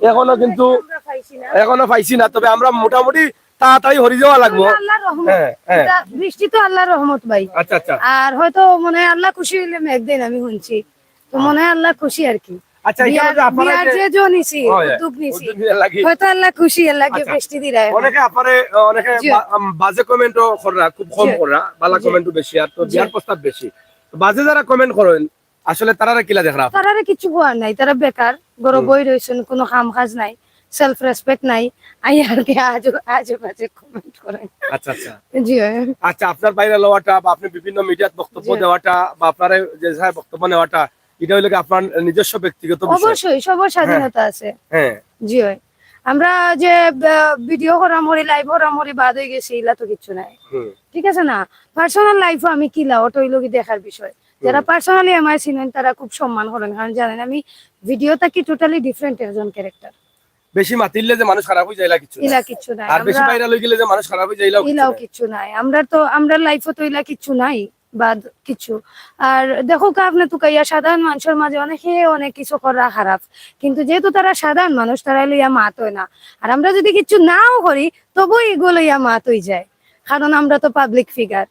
এখনো কিন্তু আমরা পাইছি না। এখনো পাইছি না, তবে আমরা মোটামুটি তাড়াতাড়ি হরি যাওয়া লাগবো। এটা আল্লাহর রহমত। হ্যাঁ, হ্যাঁ। এটা বৃষ্টি তো আল্লাহর রহমত ভাই। আচ্ছা, আচ্ছা। আর হয়তো মনে হয় আল্লাহ খুশি হইলে মেঘ দেন, আমি শুনছি। তো মনে হয় আল্লাহ খুশি আর কি। আচ্ছা, এখানে বিয়ার, যে আপনারা বিয়ার যে যে জো নিছি, হয়, হয়। উদ্যোগ নিছি। উদ্যোগ নিয়ে লাগি। হয়তো আল্লাহ খুশি, আল্লাহ গিয়ে আচ্ছা। বৃষ্টি দিরা এখন। অনেকে আপনারে, অনেকে জি। বা-, আম, বাজে কমেন্টও কররা, খুব কম জি। কররা, বালা জি। কমেন্টও বেশি, আর তো জি। বিয়ার প্রস্তাব বেশি। তো বাজে যারা কমেন্ট করেন, আসলে তারারে কিলা দেখরা? তারারে কিছু করার নাই, তারা বেকার, ঘরো হুম। বই রইছেন, কোনো কাম কাজ নাই, সেলফ রেসপেক্ট নাই, আই আর কি আজে, আজে বাজে কমেন্ট করেন। আচ্ছা, আচ্ছা। জি, হয়। আচ্ছা, আপনার বাইরে লওয়াটা বা আপনি বিভিন্ন মিডিয়াত বক্তব্য জি। দেওয়াটা বা আপনার যে সাহেব বক্তব্য নেওয়াটা, এটা হইলো কি আপনার নিজস্ব ব্যক্তিগত বিষয়? অবশ্যই, সবার হ্যাঁ। স্বাধীনতা আছে। হ্যাঁ। জি, হয়। আমরা যে, আহ, ভিডিও করাম করি, লাইভ করাম করি, বাদ হয়ে গেছি, ইলা তো কিচ্ছু নাই। হুম। ঠিক আছে না? পার্সোনাল লাইফও আমি কিলা, ওটা হইলো কি দেখার বিষয়। যারা হুম। পার্সোনালি আমার চিনেন, তারা খুব সম্মান করেন, কারণ জানেন আমি ভিডিও থাকি টোটালি ডিফারেন্ট একজন ক্যারেক্টার। বেশি মাতিলে যে মানুষ খারাপ হয়ে যায়, ইলা কিচ্ছু নাই। ইলা কিচ্ছু নাই। আর বেশি আমরা ভাইরাল হয়ে গেলে যে মানুষ খারাপ হয়ে যায়, ইলাও কিচ্ছু ইলাও নাই। কিচ্ছু নাই। আমরা তো, আমরা লাইফও তো ইলা কিচ্ছু নাই, বাদ কিচ্ছু। আর দেখো কা আপনি তুকাইয়া সাধারণ মানুষের মাঝে অনেকে অনেক কিছু করা খারাপ, কিন্তু যেহেতু তারা সাধারণ মানুষ, তারা লইয়া মাত হয় না। আর আমরা যদি কিচ্ছু নাও করি, তবু এগুলো লইয়া মাত হয়ে যায়, কারণ আমরা তো পাবলিক ফিগার।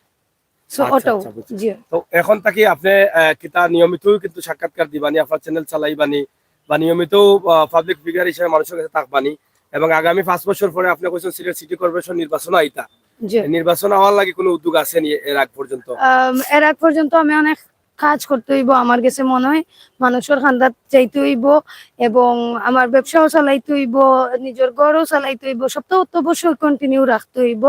So, আচ্ছা, ওটাও, আচ্ছা, বুঝছি। জি। তো এখন থাকি আপনি, আহ, কিতা নিয়মিতই কিন্তু সাক্ষাৎকার দিবানি, আপনার চ্যানেল চালাইবানি, বা নিয়মিত, আহ, পাবলিক ফিগার হিসেবে মানুষের কাছে থাকবানি, এবং আগামী পাঁচ বছর পরে আপনি কইছেন সিলেট সিটি কর্পোরেশন নির্বাচন আইতা। জি। নির্বাচন হওয়ার লাগি কোনো উদ্যোগ আছে নি এর আগ পর্যন্ত? আম, এর আগ পর্যন্ত আমি অনেক কাজ করতে হইব, আমার কাছে মনে হয় মানুষের খান্দাত যাইতে হইব এবং আমার ব্যবসাও চালাইতে হইব, নিজের ঘরও চালাইতে হইব, সব তো, তো অবশ্যই কন্টিনিউ রাখতে হইব।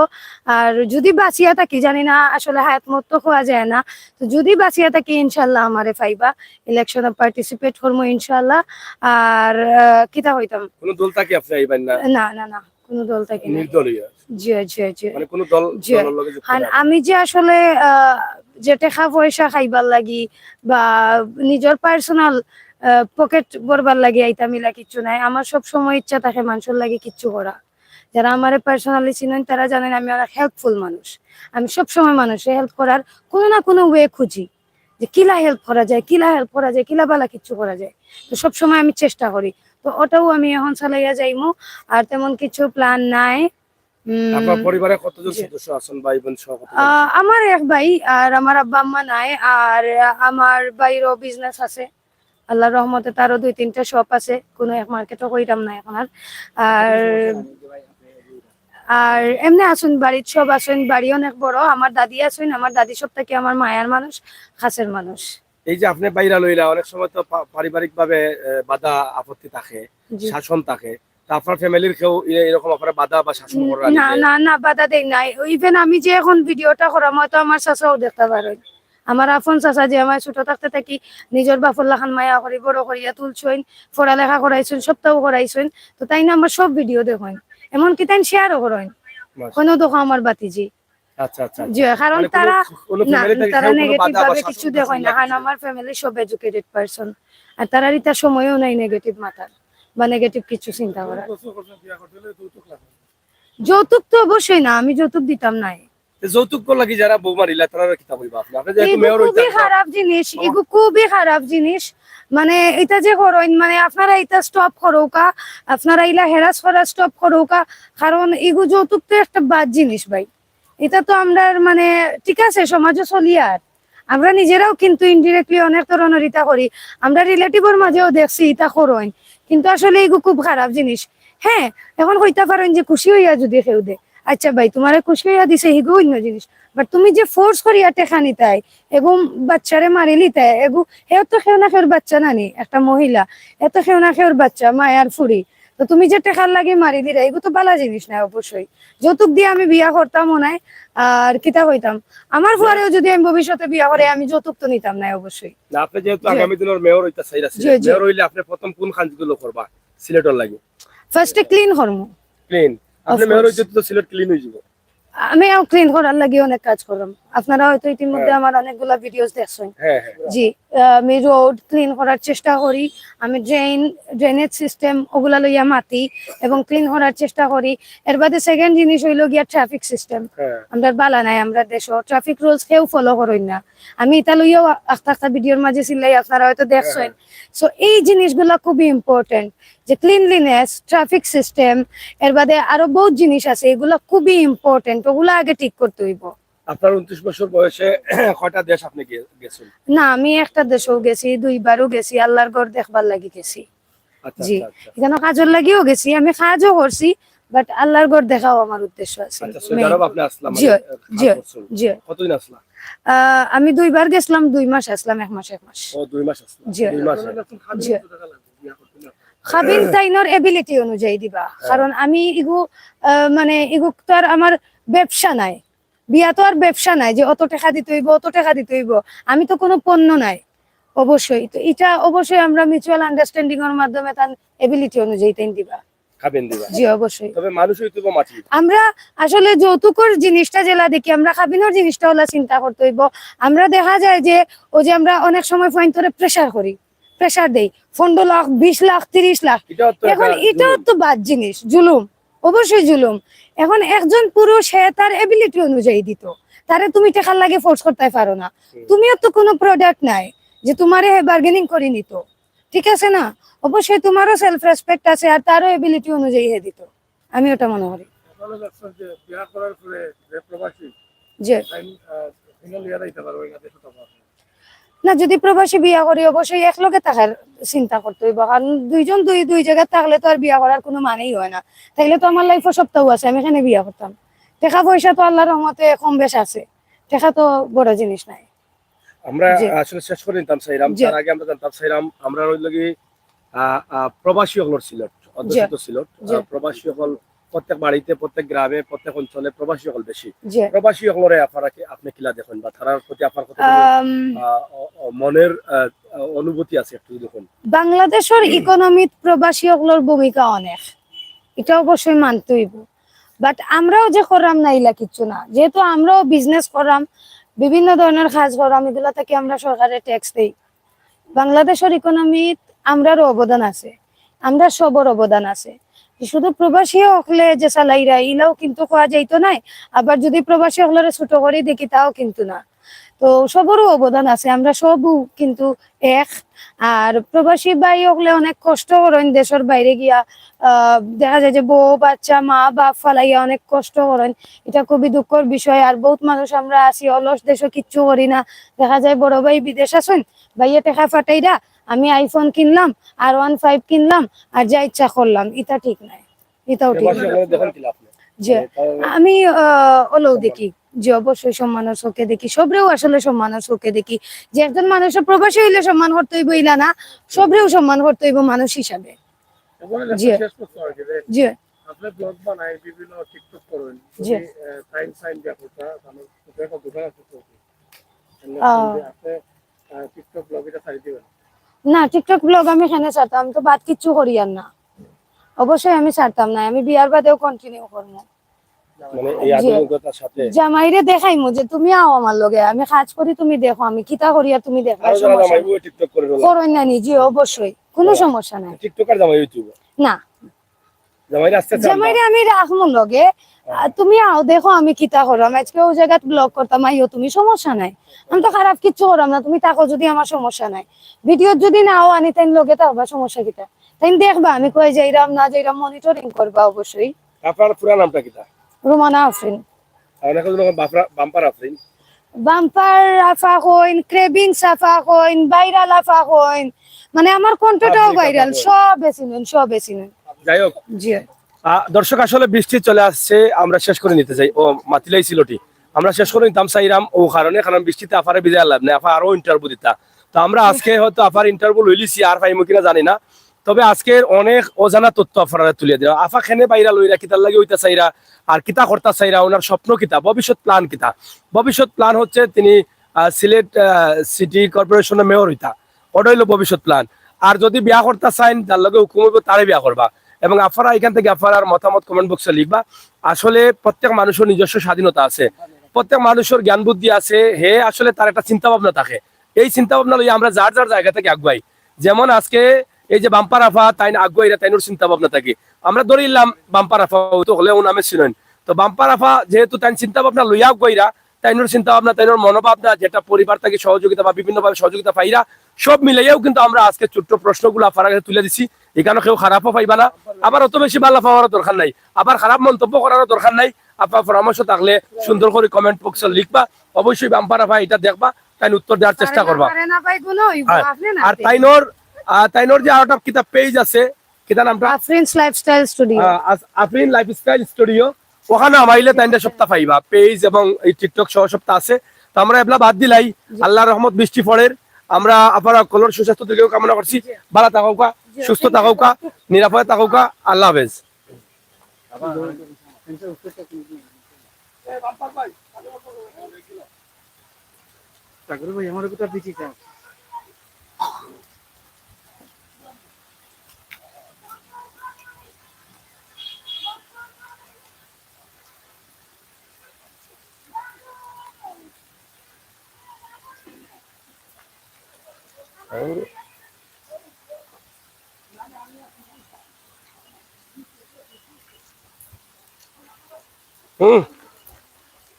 আর যদি বাঁচিয়া থাকি, জানি না আসলে হায়াত মত তো খোয়া যায় না, তো যদি বাঁচিয়া থাকি ইনশাল্লাহ আমারে পাইবা, ইলেকশনে পার্টিসিপেট করবো ইনশাল্লাহ। আর, আহ, কিতা হইতাম? কোনো দল থাকি আপনি আইবেন না? না, না, না, কোনো দল থাকি না। নির্দলীয়? জি, জি, জি। মানে কোনো দল, জি। দলের লগে যুক্ত কারণ না? আমি যে আসলে, আহ, যে টাকা পয়সা খাইবার লাগি বা নিজের পার্সোনাল, আহ, পকেট ভরবার লাগি আইতাম, ইলা কিচ্ছু নাই। আমার সব সময় ইচ্ছা থাকে মানুষের লাগি কিচ্ছু করা। যারা আমারে পার্সোনালি চিনেন, তারা জানেন আমি অনেক হেল্পফুল মানুষ। আমি সব সময় মানুষের হেল্প করার কোনো না কোনো ওয়ে খুঁজি, যে কিলা হেল্প করা যায়, কিলা হেল্প করা যায়, কিলা বালা কিচ্ছু করা যায়। তো সব সময় আমি চেষ্টা করি। তো ওটাও আমি এখন চালাইয়া যাইমু, আর তেমন কিছু প্ল্যান নাই। উম, আপনার পরিবারে কতজন জি। সদস্য আছেন, ভাই বোন সহ কতজন আহ, আছেন? আমার এক ভাই, আর আমার আব্বা আম্মা নাই, আর আমার ভাইরও বিজনেস আছে। আল্লাহর রহমতে তারও দুই তিনটা শপ আছে, কোনো এক মার্কেটও কইরাম না এখন আর। আর, আর এমনি আছইন, বাড়িত সব আছইন, বাড়ি অনেক বড়। আমার দাদি আছইন, আমার দাদি সব থাকি আমার মায়ার মানুষ, খাসের মানুষ। এই যে আপনি বাইরা লইলা, অনেক সময় তো পা-, পারিবারিকভাবে, এ, বাধা আপত্তি থাকে, জি। শাসন থাকে। তা আপনার ফ্যামিলির কেউ এ-, এরকম আপনার বাধা বা শাসন করা না, না, না, বাধা দেই নাই। ইভেন আমি যে এখন ভিডিওটা করাম, হয়তো আমার চাচাও দেখতে পারেন। আমার আপন চাচা যে আমার ছোট থাকতে থাকি নিজের বাপর লাখান মায়া করি, বড় করিয়া তুলছইন, পড়ালেখা করাইছইন, সবটাও করাইছইন। তো তাইন আমার সব ভিডিও দেখইন, এমনকি তাইন শেয়ারও করইন। মাশাআল্লাহ। কোনো দেখো আমার বাতিজি। আচ্ছা, আচ্ছা, আচ্ছা। জি, কারণ মানে কোনো, তারা, কোনো না, ফ্যামিলি থেকে তারা কেউ কোনো নেগেটিভ বাধা বা ভাবে শাসন কিছু দেখইন না, না, কারণ কিছু? আমার ফ্যামিলি সব এডুকেটেড পারসন। আর তারার ইতা সময়ও নাই নেগেটিভ মাথার বা নেগেটিভ কিছু চিন্তা করার। যৌতুক তো অবশ্যই না, আমি যৌতুক দিতাম নাই। তো যৌতুক লাগি যারা বউ মারিলা, তারা কিতা কইবা আপনি? আপনি যেহেতু এগু মেয়র খুবই হইতা, খারাপ জিনিস, ও। এগু খুবই খারাপ জিনিস। মানে, এটা যে করইন, মানে, আপনারা এটা স্টপ করউকা, আপনারা ইলা হেরাস করা স্টপ করউকা, কারণ এগু যৌতুক তো একটা বাদ জিনিস ভাই। এটা তো আমরার, মানে, ঠিক আছে, সমাজও চলি আর আমরা নিজেরাও কিন্তু ইনডিরেক্টলি অনেক ধরনের ইতা করি। আমরা রিলেটিভর মাঝেও দেখছি ইতা করইন, কিন্তু আসলে এগু খুব খারাপ জিনিস। হ্যাঁ, এখন কইতা পারেন যে খুশি হইয়া যদি কেউ দে, আচ্ছা ভাই, তোমারে খুশি হইয়া দিছে, হিগু অন্য জিনিস। বাট তুমি যে ফোর্স করিয়া টেকা নিতায়, এগু বাচ্চারে মারিলিতায়, এগু, হেও তো কেউ না কেউর বাচ্চা নানি, একটা মহিলা, এ তো কেউ না কেউর বাচ্চা, মায়ার ফুড়ি। তো তুমি যে টেকার লাগি মারিলিরায়, এগু তো বালা জিনিস না অবশ্যই। যৌতুক দিয়া আমি বিয়া করতামও নায়, আর কিতা কইতাম, আমার ফুয়ারেও যদি আমি ভবিষ্যতে বিয়া করি, আমি যৌতুক তো নিতাম নায় অবশ্যই। না, আপনি যেহেতু জি। আগামী দিনের মেয়র হইতা চাইরা জি, সিলেট, জি। মেয়র হইলে আপনি প্রথম কোন কাজগুলো করবা সিলেটর লাগি? ফার্স্টে ক্লিন করমু। ক্লিন? আপনি Of মেয়র course। হইতে তো সিলেট ক্লিন হয়ে যাবো। আমি আরো ক্লিন করার লাগি অনেক কাজ করলাম। আপনারা হয়তো ইতিমধ্যে হ্যাঁ। আমার অনেকগুলা ভিডিওস দেখছেন। হ্যাঁ হ্যাঁ জি, আহ, আমি রোড ক্লিন করার চেষ্টা করি, আমি ড্রেন, ড্রেনেজ সিস্টেম ওগুলা লইয়া মাতি এবং ক্লিন করার চেষ্টা করি। এর বাদে সেকেন্ড জিনিস হইল গিয়া ট্রাফিক সিস্টেম। হ্যাঁ আমরা বালা নাই, আমরা দেশো ট্রাফিক রুলস কেউ ফলো করইন না। আমি এটা লইয়াও আখতা আখতা ভিডিওর মাঝে চিল্লাই, আপনারা হয়তো দেখছেন। সো এই জিনিসগুলা খুবই ইম্পর্টেন্ট, যে ক্লিনলিনেস, ট্রাফিক সিস্টেম, এর বাদে আরো বহুত জিনিস আছে, এগুলা খুবই ইম্পর্টেন্ট, ওগুলা আগে ঠিক করতে হইব। আপনার উনত্রিশ বছর বয়সে কয়টা দেশ আপনি গে- গেছেন? না, আমি একটা দেশেও গেছি, দুইবারও গেছি, আল্লাহর ঘর দেখবার লাগি গেছি। আচ্ছা জি, আচ্ছা আচ্ছা এখানে কাজের লাগিও গেছি, আমি কাজও করছি, বাট আল্লাহর ঘর দেখাও আমার উদ্দেশ্য আছে। আচ্ছা, সৌদি আরব আপনি আসলাম জি, মানে, আহ, কাজ জি, করছেন। জি। কতদিন আসলা? আহ, আমি দুইবার গেছিলাম, দুই মাস আসলাম, এক মাস এক মাস। ও দুই মাস আসলাম। জি। দুই মাস। জি। খাবিন তাইনর এবিলিটি অনুযায়ী দিবা, কারণ আমি ইগু আহ, মানে ইগু তো আর আমার ব্যবসা নাই, বিয়া তো আর ব্যবসা নাই যে অত টাকা দিতে হইব, অত টাকা দিতে হইব। আমি তো কোনো পণ্য নাই। অবশ্যই তো এটা অবশ্যই আমরা মিউচুয়াল আন্ডারস্ট্যান্ডিং এর মাধ্যমে তার এবিলিটি অনুযায়ী তাই দিবা। খাবেন দিবা। জি, অবশ্যই। তবে মানুষ হইতে হইব মাটি। আমরা আসলে যৌতুকর জিনিসটা যেলা দেখি, আমরা খাবিনর জিনিসটা ওলা চিন্তা করতে হইব। আমরা দেখা যায় যে ওই যে আমরা অনেক সময় পয়েন্ট ধরে প্রেশার করি, প্রেশার দেই, পনেরো লাখ, বিশ লাখ, তিরিশ লাখ। এটা তো এখন একটা এটাও জুলুম। তো বাদ জিনিস, জুলুম, অবশ্যই জুলুম। এখন একজন পুরুষ, হে তার এবিলিটি অনুযায়ী দিত, তারে তুমি টাকার লাগে ফোর্স করতে পারো না। তুমিও তো কোনো প্রোডাক্ট নাই যে তোমারে হে বার্গেনিং করে নিত, ঠিক আছে না? অবশ্যই তোমারও সেলফ রেসপেক্ট আছে, আর তারও এবিলিটি অনুযায়ী হে দিত, আমি ওটা মনে করি। আপনারা দেখছেন যে বিয়া করার পরে যে প্রবাসী যে তাই, আহ, ফিঙ্গার লিয়া যাইতে পারবে না দেশে তো পারবে না। না, যদি প্রবাসী বিয়া করি, অবশ্যই এক লগে থাকার চিন্তা করতে হইব, কারণ দুইজন দুই দুই জায়গায় থাকলে তো আর বিয়া করার কোনো মানেই হয় না। তাইলে তো আমার লাইফও সপ্তাহ আছে, আমি এখানে বিয়া করতাম। টাকা পয়সা তো আল্লাহর রহমতে কম বেশ আছে, টাকা তো বড় জিনিস নাই। আমরা জি। আসলে শেষ করে নিতাম চাইলাম, জি। তার আগে আমরা জানতাম চাইলাম আমরা ওই লগে আহ, আহ, প্রবাসী হকলর সিলেট, অধ্যুষিত সিলেট, জি। আহ, প্রবাসী হকল প্রত্যেক বাড়িতে, প্রত্যেক গ্রামে, প্রত্যেক অঞ্চলে প্রবাসী হকল বেশি। যে প্রবাসী হকলরে আপনারা কি, আপনি কিলা দেখেন বা তারার প্রতি আপনার কত আম, আহ, অ- অ- মনের আহ, আহ, অনুভূতি আছে একটু দেখুন। বাংলাদেশের ইকোনমিত প্রবাসী হকলর ভূমিকা অনেক, এটা অবশ্যই মানতে হইব। বাট আমরাও যে করলাম না ইলা কিচ্ছু না, যেহেতু আমরাও বিজনেস করলাম, বিভিন্ন ধরনের কাজ করলাম, এগুলা থেকে আমরা সরকারে ট্যাক্স দেই। বাংলাদেশের ইকোনমিত আমরারও অবদান আছে, আমরা সবর অবদান আছে। শুধু প্রবাসী হকলে যে চালাইরা ইলাও কিন্তু কওয়া যাইতো নাই, আবার যদি প্রবাসী হকলরে ছোট করে দেখি তাও কিন্তু না। তো সবরও অবদান আছে, আমরা সবও কিন্তু এক। আর প্রবাসী ভাই হকলে অনেক কষ্ট করেন দেশের বাইরে গিয়া, আহ, দেখা যায় যে বউ বাচ্চা মা বাপ ফালাইয়া অনেক কষ্ট করেন, এটা খুবই দুঃখর বিষয়। আর বহুত মানুষ আমরা আছি অলস, দেশে কিচ্ছু করি না। দেখা যায় বড় ভাই বিদেশ আছেন, ভাইয়ে টাকা ফাটাইরা আমি আইফোন কিনলাম, আর ওয়ান ফাইভ কিনলাম, আর যা ইচ্ছা করলাম, এটা ঠিক নাই, এটাও ঠিক প্রবাসী না। হকলরে দেখেন কিলা আপনি? যে আমি আহ, ওলাও দেখি, যে অবশ্যই সম্মানের চোখে দেখি, সবরেও আসলে সম্মানের চোখে দেখি। যে একজন মানুষের প্রবাসী হইলে সম্মান করতে হইব ইলা না, সবরেও সম্মান করতে হইব মানুষ হিসাবে। এখন জি। একটা শেষ প্রশ্ন আর কি যে যে আপনি ব্লগ বানাই, বিভিন্ন টিকটক করেন, জি। টাইম সাইন যা করতা মানে কোথায় কত দোকান আছে তো কি? আহ। আপনি টিকটক ব্লগ এটা ছাড়ি দিবেন? না, টিকটক ব্লগ আমি এখানে ছাড়তাম, আমি তো বাদ কিচ্ছু করি আর না। অবশ্যই আমি ছাড়তাম না, আমি বিয়ার বাদেও কন্টিনিউ করবো। মানে এই জি। আধুনিকতার সাথে জামাইরে দেখাইমু যে তুমি আও আমার লগে, আমি কাজ করি, তুমি দেখো আমি কিতা করি আর তুমি দেখো, আরো যারা সমস্যা জামাই নাই। বউ টিকটক করে রোলা। করইন না নি, জি অবশ্যই, কোনো হ্যাঁ। সমস্যা নাই। টিকটকার জামাই হইতে হইব। না, জামাইরে আসতে চান না? জামাইরে আমি রাখমু লগে। আর তুমি আও দেখো আমি কিতা করলাম, আজকে ওই জায়গাত ব্লগ করতাম, আইও তুমি, সমস্যা নাই। আমি তো খারাপ কিচ্ছু করলাম না, তুমি থাকো যদি আমার সমস্যা নাই। ভিডিও যদি না আও আনি তাইন লগে থাকবা, সমস্যা কিতা? তাইন দেখবা আমি কই যাইরাম না যাইরাম, মনিটরিং করবা অবশ্যই। আপনার পুরা নামটা কিতা? রুমানা আফরিন। অনেক জন বাম্পার আফরিন। বাম্পার আফা কইন, ক্রেভিংস আফা কইন, ভাইরাল আফা কইন, মানে আমার কণ্ঠটাও আপনি ভাইরাল, কথা বলেন। সব বেশি নুন, সব বেশি নুন। যাই হোক, জি। আহ, দর্শক, আসলে বৃষ্টি চলে আসছে, আমরা শেষ করে নিতে চাই। ও মাতিলাই সিলটি, আমরা শেষ করে নিতাম চাইরাম ও কারণে, কারণ বৃষ্টিতে আফারে বিদায় লাভ নেই, আফা আরো ইন্টারভিউ দিতা। তো আমরা আজকে হয়তো আফার ইন্টারভিউ লইলিছি, আর পাইমু কিনা জানি না। তবে আজকের অনেক অজানা তথ্য আফারে তুলিয়া দিলাম। আফা কেনে ভাইরাল অইরা, কিতার লাগি অইতা চাইরা, আর কিতা করতা চাইরা, ওনার স্বপ্ন কিতা, ভবিষ্যৎ প্ল্যান কিতা। ভবিষ্যৎ প্ল্যান হচ্ছে তিনি আহ, সিলেট আহ, সিটি কর্পোরেশনের মেয়র হইতা, ওটা হইলো ভবিষ্যৎ প্ল্যান। আর যদি বিয়া করতা চাইন, যার লগে হুকুম হইব, তারে বিয়া করবা। এবং আফারা এখান থেকে আফারার মতামত কমেন্ট বক্সে লিখবা। আসলে প্রত্যেক মানুষের নিজস্ব স্বাধীনতা আছে। প্রত্যেক মানুষর জ্ঞান বুদ্ধি আছে, হে আসলে তার একটা চিন্তা ভাবনা থাকে। এই চিন্তা ভাবনা লইয়া আমরা যার যার জায়গা থাকি আগুয়াই। যেমন আজকে এই যে বাম্পার আফা, তাইন আগুয়াইরা তাইনর চিন্তা ভাবনা থাকি। আমরা ধরিলাম বাম্পার আফা, ও তো হলেও নামে চিনইন। তো বাম্পার আফা যেহেতু তাইন চিন্তা ভাবনা লইয়া আগুয়াইরা, তাইনর চিন্তা ভাবনা, তাইনর মনোভাবনা, যেটা পরিবার থাকি সহযোগিতা বা বিভিন্নভাবে সহযোগিতা পাইরা, সব মিলাইয়াও কিন্তু আমরা আজকে ছোট্ট প্রশ্নগুলো আফার কাছে তুলে দিছি। এখানে কেউ খারাপও পাইবা না, আবার অত বেশি ভালা পাওয়ারও দরকার নাই, আবার খারাপ মন্তব্য করারও দরকার নাই। আপনার পরামর্শ থাকলে সুন্দর করে কমেন্ট বক্সে লিখবা, অবশ্যই বাম্পার আফা এটা দেখবা, তাইন উত্তর দেওয়ার চেষ্টা করবা। পারে না ভাই, কোনো হইব, হ্যাঁ। আপনি না আর আপনি। তাইনর, আহ, তাইনর যে আরোটা কিতা পেজ আছে, কিতা নামটা? Afrins lifestyle studio. আহ, আস-, আফরিন লাইফস্টাইল স্টুডিও, ওখানে আমাইলে তাইনটা সবটা পাইবা, পেজ এবং এই টিকটক সহ সবটা আছে। তো আমরা এবলা বাদ দিলাই, আল্লাহর রহমত বৃষ্টি পড়ের, আমরা আপনারা কলর সুস্বাস্থ্য দিকেও কামনা করছি। ভালা থাকউক্কা, সুস্থ থাকউক্কা, নিরাপদে থাকউক্কা। আল্লাহ হাফেজ। সাগর ভাই, আমার কথা দিছি, স্যার। হুম।